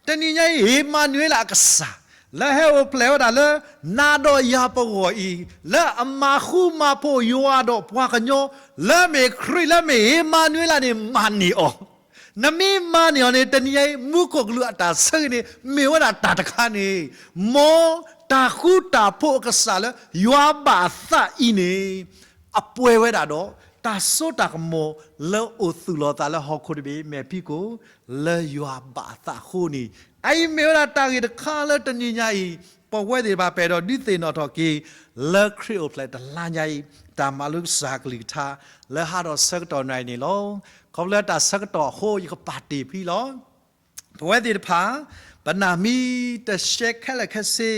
တနံၤညါအံၤ အ့မၤနူၤအ့လးအကစၢ် လၢဟဲအိၣ်ဖျဲၣ်ဝဲဒၣ်လၢ နၤဒီးယၤပဂီၢ်အံၤ လၢအမၤဃူမၤဖိးယွၤဒီးပှၤကညီ လၢမ့ၢ်ခရံာ် လၢမ့ၢ်အ့မၤနူၤအ့လးန့ၣ် မၤန့ၢ်အီၤ နမ့ၢ်မၤန့ၢ်အီၤန့ၣ် တနံၤညါအံၤ မူခိၣ်ကလူးအတၢ်ဆၢဂ့ၤန့ၣ် မ့ၢ်ဝဲဒၣ်တၢ်တခါန့ၣ် မ်တၢ်ဃူတၢ်ဖိးအကစၢ်လၢယွၤဘၣ်အသးအံၤန့ၣ် အပှဲၤဝဲဒၣ်ဒီး တၢ်စိတၢ်ကမီၤလၢအိၣ်သူၣ်လီၤသးလၢဟီၣ်ခိၣ်တဘ့ၣ်မဲာ်ဖံးခိၣ် လၢယွၤဘၣ်အသးအဃိန့ၣ် အအံၤမ့ၢ်ဝဲဒၣ်တၢ်ဂ့ၢ်တခါလၢတနံၤညါအံၤ ပဝဲသ့ၣ်တဖၣ်ပအဲၣ်ဒိးဒုးသ့ၣ်နီၣ်ထီၣ်က့ၤ လၢခရံာ်အိၣ်ဖျဲၣ်တလါညါအံၤ တၢ်မၤလိကစၢ်ကလုၢ်ကထါ လၢဟးထီၣ်ဆၢကတီၢ်နၣ်ရံၣ်န့ၣ်လီၤ. ခီဖျိလၢတၢ်ဆၢကတီၢ်အဃိ ယကပာ်တ့ၢ်ဖဲလီၤ. ပဝဲသ့ၣ်တဖၣ် ပနၢ်မံတရှဲခဲလၢာ်ခဲဆ့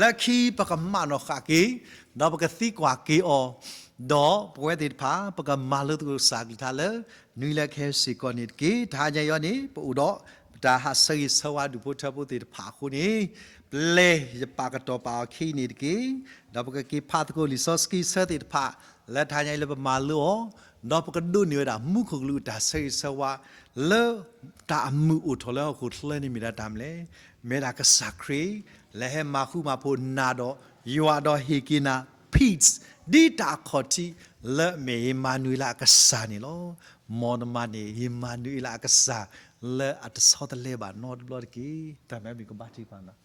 လၢခံပကမၤနီၣ်ဃာ်က့ၤ ဒီးပကသံကွၢ်က့ၤအီၤ ဒီးပဝဲသ့ၣ်တဖၣ် ပကမၤလိသကိးကစၢ်ကလုၢ်ကထါလၢ နွံလၢခဲစ့ၢ်ကီးန့ၣ်တက့ၢ်. တဟါညါအံၤန့ၣ် ပအိၣ်ဒီး ပတၢ်ဟးဆၢဂ့ၤဆၢဝါဒူၣ်ဖိထၢဖိသ့ၣ်တဖၣ်အဃိန့ၣ် ပျဲယပာ်ကတီၤပာ်အီၤခံအံၤန့ၣ်တက့ၢ်. ဒီးပကက့ၤဖးသကိးလံာ်စီဆှံဆၢသ့ၣ်တဖၣ် လၢတဟါညါအံၤလၢပမၤလိအီၤ ဒီးပကဒိးန့ၢ်ဝဲဒၣ်မူခိၣ်ကလူးအတၢ်ဆၢဂ့ၤဆၢဝါ လၢတၢ်အမုာ်အိၣ်ထီၣ်လၢဟီၣ်ခိၣ်ချၢန့ၣ်မ့ၢ်ဒၣ်တၢ်မနုၤလဲၣ်. မ့ၢ်ဒၣ်ကစၢ်ခရံာ် လၢဟဲမၤဃူမၤဖိးနၤဒီးယွၤဒီးဟ့ၣ်က့ၤနၤ peace ဒ်တၢ်အခီၣ်ထံး လၢအမ့ၢ်အ့မၤနူၤအ့လးအကစၢ်န့ၣ်လီၤ. မ်နမၤန့ၢ်အ့မၤနူၤအ့လးအကစၢ် လၢအတဆီတလဲဘၣ်နီတဘျီတက့ၢ်. တၢ်မဲမုၢ်ကဘၣ်ထံပှၤနီၤ.